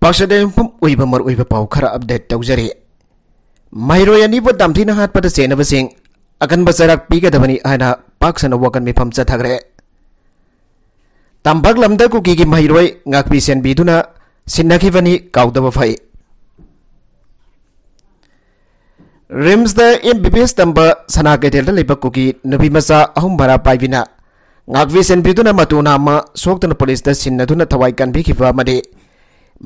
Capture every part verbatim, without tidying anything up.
ꯑꯁꯤꯗ ꯌꯨꯝꯐꯝ ꯑꯣꯏꯕ ꯃꯔꯨꯑꯣꯏꯕ ꯄꯥꯎ ꯈꯔ ꯑꯞꯗꯦꯠ ꯇꯧꯖꯔꯤ꯫ ꯃꯍꯩꯔꯣꯏ ꯑꯅꯤꯕꯨ ꯇꯝꯊꯤꯅ ꯍꯥꯠꯄꯗ ꯆꯦꯟꯅꯕꯁꯤꯡ ꯑꯀꯟꯕ ꯆꯩꯔꯥꯛ ꯄꯤꯒꯗꯕꯅꯤ ꯍꯥꯏꯅ ꯄꯥꯛ ꯁꯟꯅ ꯋꯥꯀꯠ ꯃꯤꯐꯝ ꯆꯠꯊꯈ꯭ꯔꯦ꯫ ꯇꯝꯄꯥꯛ ꯂꯝꯗ ꯀꯨꯀꯤꯒꯤ ꯃꯍꯩꯔꯣꯏ ꯉꯥꯛꯄꯤ ꯁꯦꯟꯕꯤꯗꯨꯅ ꯁꯤꯟꯅꯈꯤꯕꯅꯤ, ꯀꯥꯎꯗꯕ ꯐꯩ꯫ ꯔꯤꯝꯁꯇ ꯑꯦꯝ ꯕꯤ ꯕꯤ ꯑꯦꯁ ꯇꯝꯕ ꯁꯅꯥ ꯀꯩꯊꯦꯜꯗ ꯂꯩꯕ ꯀꯨꯀꯤ ꯅꯨꯄꯤ ꯃꯆꯥ ꯑꯍꯨꯝ ꯃꯔꯥ ꯄꯥꯏꯕꯤꯅ ꯉꯥꯛꯄꯤ ꯁꯦꯟꯕꯤꯗꯨꯅ ꯃꯇꯨ ꯅꯥꯝꯃ ꯁꯣꯛꯇꯅ ꯄꯨꯂꯤꯁꯇ ꯁꯤꯟꯅꯗꯨꯅ ꯊꯋꯥꯏ ꯀꯟꯕꯤꯈꯤꯕ ꯑꯃꯗꯤ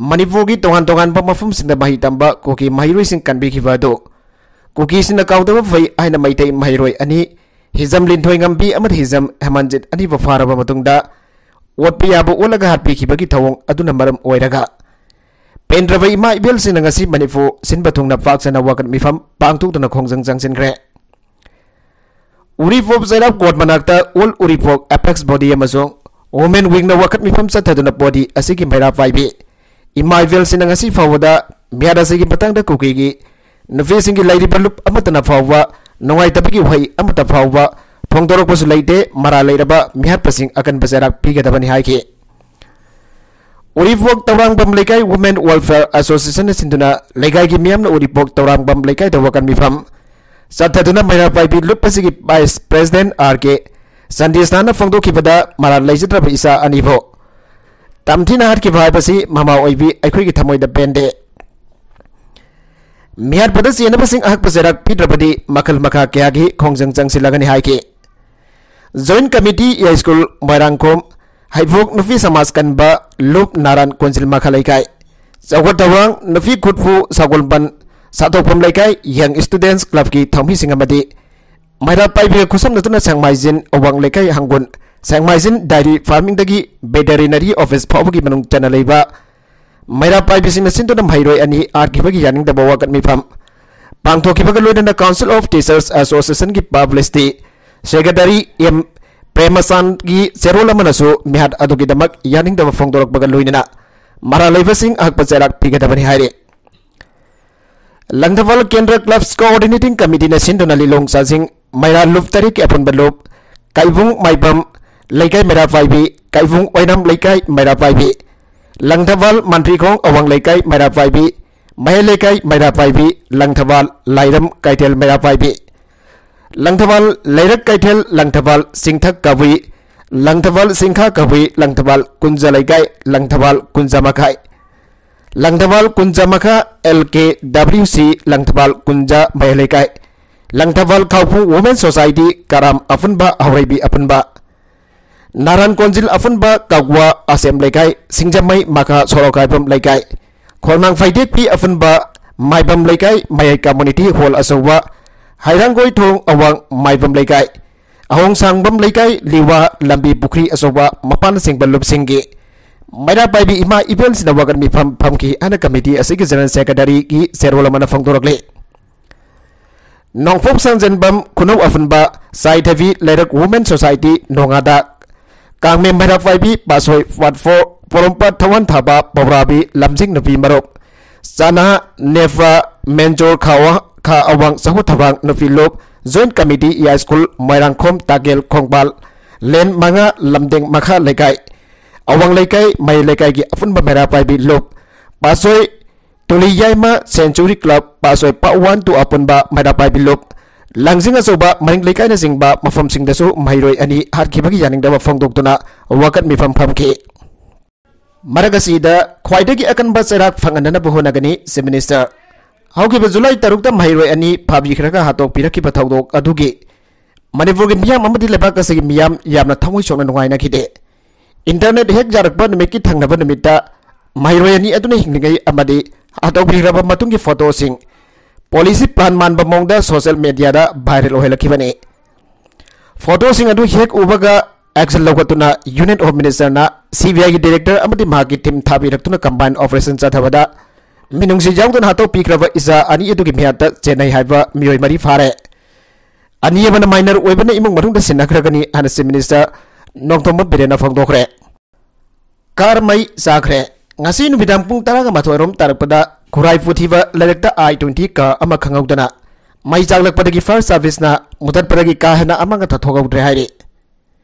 ꯃꯅꯤꯄꯨꯔꯒꯤ ꯇꯣꯉꯥꯟ ꯇꯣꯉꯥꯟꯕ ꯃꯐꯝꯁꯤꯡꯗ ꯃꯍꯩ ꯇꯝꯕ ꯀꯨꯀꯤ ꯃꯍꯩꯔꯣꯏꯁꯤꯡ ꯀꯟꯕꯤꯈꯤꯕ ꯑꯗꯨ ꯀꯨꯀꯤꯁꯤꯡꯅ ꯀꯥꯎꯗꯕ ꯐꯩ ꯍꯥꯏꯅ ꯃꯩꯇꯩ ꯃꯍꯩꯔꯣꯏ ꯑꯅꯤ, ꯍꯤꯖꯝ ꯂꯤꯟꯊꯣꯏꯉꯝꯕꯤ ꯑꯃꯗꯤ ꯍꯤꯖꯝ ꯍꯦꯃꯟꯖꯤꯠ ꯑꯅꯤꯕꯨ ꯐꯥꯔꯕ ꯃꯇꯨꯡꯗ ꯑꯣꯠꯄ ꯌꯥꯕ ꯑꯣꯠꯂꯒ ꯍꯥꯠꯄꯤꯈꯤꯕꯒꯤ ꯊꯧꯑꯣꯡ ꯑꯗꯨꯅ ꯃꯔꯝ ꯑꯣꯏꯔꯒ ꯄꯦꯟꯗ꯭ꯔꯕ ꯏꯃꯥ ꯏꯕꯦꯜꯁꯤꯡꯅ ꯉꯁꯤ ꯃꯅꯤꯄꯨꯔ ꯁꯤꯟꯕ ꯊꯨꯡꯅ ꯄꯥꯛ ꯁꯟꯅ ꯋꯥꯀꯠ ꯃꯤꯐꯝ ꯄꯥꯡꯊꯣꯛꯇꯨꯅ ꯈꯣꯡꯖꯪ ꯆꯪꯁꯤꯟꯈ꯭ꯔꯦ꯫ ꯎꯔꯤꯄꯣꯛ ꯆꯩꯔꯥꯎ ꯀꯣꯔꯠ ꯃꯅꯥꯛꯇ ꯑꯣꯜ ꯎꯔꯤꯄꯣꯛ ꯑꯦꯄꯦꯛꯁ ꯕꯣꯗꯤ ꯑꯃꯁꯨꯡ ꯋꯨꯃꯦꯟ ꯋꯤꯡꯅ ꯋꯥꯀꯠ ꯃꯤꯐꯝ ꯆꯠꯊꯗꯨꯅ ꯕꯣꯗꯤ ꯑꯁꯤꯒꯤ ꯃꯩꯔꯥ ꯄꯥꯏꯕꯤ ꯏꯃꯥ ꯏꯕꯦꯜꯁꯤꯡꯅ ꯉꯁꯤ ꯐꯥꯎꯕꯗ ꯃꯤꯍꯥꯠ ꯑꯁꯤꯒꯤ ꯃꯇꯥꯡꯗ ꯀꯨꯀꯤꯒꯤ ꯅꯨꯄꯤꯁꯤꯡꯒꯤ ꯂꯩꯔꯤꯕ ꯂꯨꯞ ꯑꯃꯠꯇꯅ ꯐꯥꯎꯕ ꯅꯨꯡꯉꯥꯏꯇꯕꯒꯤ ꯋꯥꯍꯩ ꯑꯃꯠꯇ ꯐꯥꯎꯕ ꯐꯣꯡꯗꯣꯔꯛꯄꯁꯨ ꯂꯩꯇꯦ꯫ ꯃꯔꯥꯜ ꯂꯩꯔꯕ ꯃꯤꯍꯥꯠꯄꯁꯤꯡ ꯑꯀꯟꯕ ꯆꯩꯔꯥꯛ ꯄꯤꯒꯗꯕꯅꯤ ꯍꯥꯏꯈꯤ꯫ ꯎꯔꯤꯄꯣꯛ ꯇꯧꯔꯥꯡꯕꯝ ꯂꯩꯀꯥꯏ ꯋꯨꯃꯦꯟ ꯋꯦꯜꯐꯤꯌꯔ ꯑꯦꯁꯣꯁꯤꯌꯦꯁꯟꯅ ꯁꯤꯟꯗꯨꯅ ꯂꯩꯀꯥꯏꯒꯤ ꯃꯤꯌꯥꯝꯅ ꯎꯔꯤꯄꯣꯛ ꯇꯧꯔꯥꯡꯕꯝ ꯂꯩꯀꯥꯏꯗ ꯋꯥꯀꯠ ꯃꯤꯐꯝ ꯆꯠꯊꯗꯨꯅ ꯃꯩꯔꯥ ꯄꯥꯏꯕꯤ ꯂꯨꯞ ꯑꯁꯤꯒꯤ ꯚꯥꯏꯁ ꯄ꯭ꯔꯦꯁꯤꯗꯦꯟꯠ ꯑꯥꯔ ꯀꯦ ꯁꯟꯗꯤꯁꯅꯥꯅ ꯐꯣꯡꯗꯣꯛꯈꯤꯕꯗ ꯃꯔꯥꯜ ꯂꯩꯖꯗ꯭ꯔꯕ ꯏꯆꯥ ꯑꯅꯤꯕꯨ ꯇꯝꯊꯤꯅ ꯍꯥꯠꯈꯤꯕ ꯍꯥꯏꯕꯁꯤ ꯃꯃꯥ ꯑꯣꯏꯕꯤ ꯑꯩꯈꯣꯏꯒꯤ ꯊꯃꯣꯏꯗ ꯄꯦꯟꯗꯦ꯫ ꯃꯤꯍꯥꯠꯄꯗ ꯆꯦꯟꯅꯕꯁꯤꯡ ꯑꯍꯛꯄ ꯆꯩꯔꯥꯛ ꯄꯤꯗ꯭ꯔꯕꯗꯤ ꯃꯈꯜ ꯃꯈꯥ ꯀꯌꯥꯒꯤ ꯈꯣꯡꯖꯪ ꯆꯪꯁꯤꯜꯂꯒꯅꯤ ꯍꯥꯏꯈꯤ꯫ ꯖꯣꯏꯟꯠ ꯀꯃꯤꯇꯤ, ꯌꯥꯏꯁ꯭ꯀꯨꯜ, ꯃꯣꯏꯔꯥꯡꯈꯣꯝ, ꯍꯩꯕꯣꯛ ꯅꯨꯄꯤ ꯁꯃꯥꯖ ꯀꯟꯕ, ꯂꯨꯞ ꯅꯥꯔꯥꯟ ꯀꯣꯟꯖꯤꯜ ꯃꯈꯥ ꯂꯩꯀꯥꯏ, ꯆꯥꯎꯈꯠ ꯊꯧꯔꯥꯡ, ꯅꯨꯄꯤ ꯈꯨꯠꯄꯨ ꯁꯒꯣꯜꯕꯟ, ꯁꯥꯊꯣꯛꯐꯝ ꯂꯩꯀꯥꯏ, ꯌꯪ ꯁ꯭ꯇꯨꯗꯦꯟꯠꯁ ꯀ꯭ꯂꯕꯀꯤ ꯊꯧꯃꯤꯁꯤꯡ ꯑꯃꯗꯤ ꯃꯩꯔꯥ ꯄꯥꯏꯕꯤꯒ ꯈꯨꯠꯁꯝꯅꯗꯨꯅ ꯁꯦꯡꯃꯥꯏꯖꯤꯟ ꯑꯋꯥꯡ ꯂꯩꯀꯥꯏ ꯍꯪꯒꯨꯟ, ꯁꯦꯡꯃꯥꯏꯖꯤꯟ ꯗꯥꯏꯔꯤ ꯐꯥꯔꯃꯤꯡꯗꯒꯤ ꯚꯦꯇꯦꯔꯤꯅꯔꯤ ꯑꯣꯐꯤꯁ ꯐꯥꯎꯕꯒꯤ ꯃꯅꯨꯡ ꯆꯟꯅ ꯂꯩꯕ ꯃꯩꯔꯥ ꯄꯥꯏꯕꯤꯁꯤꯡꯅ ꯁꯤꯟꯗꯨꯅ ꯃꯍꯩꯔꯣꯏ ꯑꯅꯤ ꯍꯥꯠꯈꯤꯕꯒꯤ ꯌꯥꯅꯤꯡꯗꯕ ꯋꯥꯀꯠ ꯃꯤꯐꯝ ꯄꯥꯡꯊꯣꯛꯈꯤꯕꯒ ꯂꯣꯏꯅꯅ ꯀꯥꯎꯟꯁꯤꯜ ꯑꯣꯐ ꯇꯤꯆꯔꯁ ꯑꯦꯁꯣꯁꯤꯌꯦꯁꯟꯒꯤ ꯄꯕ꯭ꯂꯤꯁꯤꯇꯤ ꯁꯦꯀ꯭ꯔꯦꯇꯔꯤ ꯑꯦꯝ ꯄ꯭ꯔꯦꯃꯆꯥꯟꯒꯤ ꯆꯦꯔꯣꯜ ꯑꯃꯅꯁꯨ ꯃꯤꯍꯥꯠ ꯑꯗꯨꯒꯤꯗꯃꯛ ꯌꯥꯅꯤꯡꯗꯕ ꯐꯣꯡꯗꯣꯔꯛꯄꯒ ꯂꯣꯏꯅꯅ ꯃꯔꯥꯜ ꯂꯩꯕꯁꯤꯡ ꯑꯍꯛꯄ ꯆꯩꯔꯥꯛ ꯄꯤꯒꯗꯕꯅꯤ ꯍꯥꯏꯔꯤ꯫ ꯂꯪꯊꯕꯥꯜ ꯀꯦꯟꯗ꯭ꯔ ꯀ꯭ꯂꯕꯁ ꯀꯣꯑꯣꯔꯗꯤꯅꯦꯇꯤꯡ ꯀꯃꯤꯇꯤꯅ ꯁꯤꯟꯗꯨꯅ ꯂꯤꯂꯣꯡ ꯆꯥꯖꯤꯡ ꯃꯩꯔꯥ ꯂꯨꯞ ꯇꯔꯦꯠꯀꯤ ꯑꯄꯨꯟꯕ ꯂꯨꯞ ꯀꯥꯏꯕꯨꯡ ꯃꯥꯏꯕꯝ ꯂꯩꯀꯥꯏ ꯃꯩꯔꯥ ꯄꯥꯏꯕꯤ, ꯀꯥꯏꯕꯨꯡ ꯑꯣꯏꯅꯥꯝ ꯂꯩꯀꯥꯏ ꯃꯩꯔꯥ ꯄꯥꯏꯕꯤ, ꯂꯪꯊꯕꯥꯜ ꯃꯟꯇ꯭ꯔꯤꯈꯣꯡ ꯑꯋꯥꯡ ꯂꯩꯀꯥꯏ ꯃꯩꯔꯥ ꯄꯥꯏꯕꯤ, ꯃꯌꯥꯏ ꯂꯩꯀꯥꯏ ꯃꯩꯔꯥ ꯄꯥꯏꯕꯤ, ꯂꯪꯊꯕꯥꯜ ꯂꯥꯏꯔꯝ ꯀꯩꯊꯦꯜ ꯃꯩꯔꯥ ꯄꯥꯏꯕꯤ, ꯂꯪꯊꯕꯥꯜ ꯂꯩꯔꯛ ꯀꯩꯊꯦꯜ, ꯂꯪꯊꯕꯥꯜ ꯆꯤꯡꯊꯛ ꯀꯕꯨꯏ, ꯂꯪꯊꯕꯥꯜ ꯆꯤꯡꯈꯥ ꯀꯕꯨꯏ, ꯂꯪꯊꯕꯥꯜ ꯀꯨꯟꯖ ꯂꯩꯀꯥꯏ, ꯂꯪꯊꯕꯥꯜ ꯀꯨꯟꯖ ꯃꯈꯥꯏ, ꯂꯪꯊꯕꯥꯜ ꯀꯨꯟꯖ ꯃꯈꯥ, ꯑꯦꯜ ꯀꯦ ꯗꯕ꯭ꯂꯤꯎ ꯁꯤ, ꯂꯪꯊꯕꯥꯜ ꯀꯨꯟꯖ ꯃꯌꯥꯏ ꯂꯩꯀꯥꯏ, ꯂꯪꯊꯕꯥꯜ ꯈꯥꯎꯐꯨ ꯋꯨꯃꯦꯟ ꯁꯣꯁꯥꯏꯇꯤ, ꯀꯔꯥꯝ ꯑꯄꯨꯟꯕ, ꯍꯧꯔꯩꯕꯤ ꯑꯄꯨꯟꯕ, ꯅꯥꯔꯥꯟ ꯀꯣꯟꯖꯤꯜ ꯑꯄꯨꯟꯕ, ꯀꯒ꯭ꯋꯥ ꯑꯁꯦꯝ ꯂꯩꯀꯥꯏ, ꯁꯤꯡꯖꯃꯩ ꯃꯈꯥ ꯁꯣꯔꯣꯛ ꯀꯥꯏꯐꯝ ꯂꯩꯀꯥꯏ, ꯈꯣꯡꯅꯥꯡ ꯐꯩꯗꯦꯛꯄꯤ ꯑꯄꯨꯟꯕ, ꯃꯥꯏꯕꯝ ꯂꯩꯀꯥꯏ, ꯃꯌꯥꯏ ꯀꯝꯃꯨꯅꯤꯇꯤ ꯍꯣꯜ ꯑꯆꯧꯕ, ꯍꯩꯔꯥꯡꯒꯣꯏ ꯊꯣꯡ ꯑꯋꯥꯡ ꯃꯥꯏꯕꯝ ꯂꯩꯀꯥꯏ, ꯑꯍꯣꯡ ꯁꯥꯡꯕꯝ ꯂꯩꯀꯥꯏ, ꯂꯤꯋꯥ ꯂꯝꯕꯤ ꯄꯨꯈ꯭ꯔꯤ ꯑꯆꯧꯕ ꯃꯄꯥꯟꯅꯆꯤꯡꯕ ꯂꯨꯞꯁꯤꯡꯒꯤ ꯃꯩꯔꯥ ꯄꯥꯏꯕꯤ ꯏꯃꯥ ꯏꯕꯦꯜꯁꯤꯡꯅ ꯋꯥꯀꯠ ꯃꯤꯐꯝ ꯐꯝꯈꯤ ꯍꯥꯏꯅ ꯀꯃꯤꯇꯤ ꯑꯁꯤꯒꯤ ꯖꯦꯅꯔꯦꯜ ꯁꯦꯀ꯭ꯔꯦꯇꯔꯤꯒꯤ ꯆꯦꯔꯣꯜ ꯑꯃꯅ ꯐꯣꯡꯗꯣꯔꯛꯂꯤ꯫ ꯅꯣꯡꯄꯣꯛ ꯁꯥꯡꯖꯟꯕꯝ ꯈꯨꯅꯧ ꯑꯄꯨꯟꯕ, ꯆꯥꯏꯊꯕꯤ ꯂꯩꯔꯛ ꯋꯨꯃꯦꯟ ꯁꯣꯁꯥꯏꯇꯤ ꯅꯣꯡꯉꯥꯗ, ꯀꯥꯡꯃꯦꯝ ꯃꯩꯔꯥ ꯄꯥꯏꯕꯤ ꯄꯥꯠꯁꯣꯏ ꯋꯥꯔꯗ ꯐꯣꯔ ꯄꯣꯔꯣꯝꯄꯥꯠ ꯊꯋꯥꯟ ꯊꯥꯕ ꯄꯧꯔꯥꯕꯤ ꯂꯝꯖꯤꯡ ꯅꯨꯄꯤ ꯃꯔꯨꯞ, ꯆꯥꯅꯥ ꯅꯦꯐ꯭ꯔꯥ ꯃꯦꯟꯖꯣꯔ ꯈꯥ ꯑꯋꯥ-, ꯈꯥ ꯑꯋꯥꯡ ꯆꯍꯨ ꯊꯕꯥꯡ ꯅꯨꯄꯤ ꯂꯨꯞ, ꯖꯣꯏꯟ ꯀꯃꯤꯇꯤ ꯌꯥꯏ ꯁ꯭ꯀꯨꯜ ꯃꯣꯏꯔꯥꯡꯈꯣꯝ ꯇꯥꯀꯦꯜ ꯈꯣꯡꯕꯥꯜ ꯂꯦꯟ ꯃꯉꯥ ꯂꯝꯗꯦꯡ ꯃꯈꯥ ꯂꯩꯀꯥꯏ, ꯑꯋꯥꯡ ꯂꯩꯀꯥꯏ ꯃꯌꯥꯏ ꯂꯩꯀꯥꯏꯒꯤ ꯑꯄꯨꯟꯕ ꯃꯩꯔꯥ ꯄꯥꯏꯕꯤ ꯂꯨꯞ, ꯄꯥꯠꯁꯣꯏ ꯇꯨꯂꯤ ꯌꯥꯏꯃ century club Patsoi part one two ꯑꯄꯨꯟꯕ ꯃꯩꯔꯥ ꯄꯥꯏꯕꯤ ꯂꯨꯞ, ꯂꯥꯡꯖꯤꯡ ꯑꯆꯧꯕ ꯃꯔꯤꯡ ꯂꯩꯀꯥꯏꯅꯆꯤꯡꯕ ꯃꯐꯝꯁꯤꯡꯗꯁꯨ ꯃꯍꯩꯔꯣꯏ ꯑꯅꯤ ꯍꯥꯠꯈꯤꯕꯒꯤ ꯌꯥꯅꯤꯡꯗꯕ ꯐꯣꯡꯗꯣꯛꯇꯨꯅ ꯋꯥꯀꯠ ꯃꯤꯐꯝ ꯐꯝꯈꯤ꯫ ꯃꯔꯛ ꯑꯁꯤꯗ ꯈ꯭ꯋꯥꯏꯗꯒꯤ ꯑꯀꯟꯕ ꯆꯩꯔꯥꯛ ꯐꯪꯍꯟꯅꯅꯕ ꯍꯣꯠꯅꯒꯅꯤ, Chief Minister꯫ ꯍꯧꯈꯤꯕ ꯖꯨꯂꯥꯏ ꯇꯔꯨꯛꯇ ꯃꯍꯩꯔꯣꯏ ꯑꯅꯤ ꯐꯥꯕꯤꯈ꯭ꯔꯒ ꯍꯥꯠꯇꯣꯛꯄꯤꯔꯛꯈꯤꯕ ꯊꯧꯗꯣꯛ ꯑꯗꯨꯒꯤ ꯃꯅꯤꯄꯨꯔꯒꯤ ꯃꯤꯌꯥꯝ ꯑꯃꯗꯤ ꯂꯩꯕꯥꯛ ꯑꯁꯤꯒꯤ ꯃꯤꯌꯥꯝ ꯌꯥꯝꯅ ꯊꯃꯣꯏ ꯁꯣꯛꯅ ꯅꯨꯡꯉꯥꯏꯅꯈꯤꯗꯦ꯫ ꯏꯟꯇꯔꯅꯦꯠ ꯍꯦꯛ ꯌꯥꯔꯛꯄ ꯅꯨꯃꯤꯠꯀꯤ ꯊꯪꯅꯕ ꯅꯨꯃꯤꯠꯇ ꯃꯍꯩꯔꯣꯏ ꯑꯅꯤ ꯑꯗꯨꯅ ꯍꯤꯡꯂꯤꯉꯩ ꯑꯃꯗꯤ ꯍꯥꯠꯇꯣꯛꯄꯤꯈ꯭ꯔꯕ ꯃꯇꯨꯡꯒꯤ ꯐꯣꯇꯣꯁꯤꯡ ꯄꯣꯂꯤꯁꯤ ꯄ꯭ꯂꯥꯟ ꯃꯥꯟꯕ ꯃꯑꯣꯡꯗ ꯁꯣꯁꯤꯌꯦꯜ ꯃꯦꯗꯤꯌꯥꯗ ꯚꯥꯏꯔꯦꯜ ꯑꯣꯏꯍꯜꯂꯛꯈꯤꯕꯅꯤ꯫ ꯐꯣꯇꯣꯁꯤꯡ ꯑꯗꯨ ꯍꯦꯛ ꯎꯕꯒ ꯑꯦꯛꯁꯟ ꯂꯧꯈꯠꯇꯨꯅ ꯌꯨꯅꯤꯌꯟ ꯍꯣꯝ ꯃꯤꯅꯤꯁꯇꯔꯅ ꯁꯤ ꯕꯤ ꯑꯥꯏꯒꯤ ꯗꯤꯔꯦꯛꯇꯔ ꯑꯃꯗꯤ ꯃꯍꯥꯛꯀꯤ ꯇꯤꯝ ꯊꯥꯕꯤꯔꯛꯇꯨꯅ ꯀꯝꯕꯥꯏꯟ ꯑꯣꯄꯔꯦꯁꯟ ꯆꯠꯊꯕꯗ ꯃꯤꯅꯨꯡꯁꯤ ꯌꯥꯎꯗꯅ ꯍꯥꯠꯇꯣꯛꯄꯤꯈ꯭ꯔꯕ ꯏꯆꯥ ꯑꯅꯤ ꯑꯗꯨꯒꯤ ꯃꯌꯥꯠꯇ ꯆꯦꯟꯅꯩ ꯍꯥꯏꯕ ꯃꯤꯑꯣꯏ ꯃꯔꯤ ꯐꯥꯔꯦ꯫ ꯑꯅꯤ ꯑꯃꯅ ꯃꯥꯏꯅꯔ ꯑꯣꯏꯕꯅ ꯏꯃꯨꯡ ꯃꯅꯨꯡꯗ ꯁꯤꯟꯅꯈ꯭ꯔꯒꯅꯤ ꯍꯥꯏꯅ ꯆꯤꯐ ꯃꯤꯅꯤꯁꯇꯔ ꯅꯣꯡꯊꯣꯝꯕꯝ ꯕꯤꯔꯦꯟꯅ ꯐꯣꯡꯗꯣꯛꯈ꯭ꯔꯦ꯫ ꯀꯥꯔ ꯃꯩ ꯆꯥꯈ꯭ꯔꯦ꯫ ꯉꯁꯤ ꯅꯨꯃꯤꯗꯥꯡ ꯄꯨꯡ ꯇꯔꯥꯒ ꯃꯥꯊꯣꯏ ꯔꯣꯝ ꯇꯥꯔꯛꯄꯗ ꯈꯨꯔꯥꯏ ꯄꯨꯊꯤꯕ ꯂꯩꯔꯛꯇ ꯑꯥꯏ ꯇ꯭ꯋꯦꯟꯇꯤ ꯀꯥꯔ ꯑꯃ ꯈꯪꯍꯧꯗꯅ ꯃꯩ ꯆꯥꯛꯂꯛꯄꯗꯒꯤ ꯐꯥꯌꯔ ꯁꯥꯔꯚꯤꯁꯅ ꯃꯨꯊꯠꯄꯗꯒꯤ ꯀꯥ ꯍꯦꯟꯅ ꯑꯃꯥꯡ ꯑꯇꯥ ꯊꯣꯛꯍꯧꯗ꯭ꯔꯦ ꯍꯥꯏꯔꯤ꯫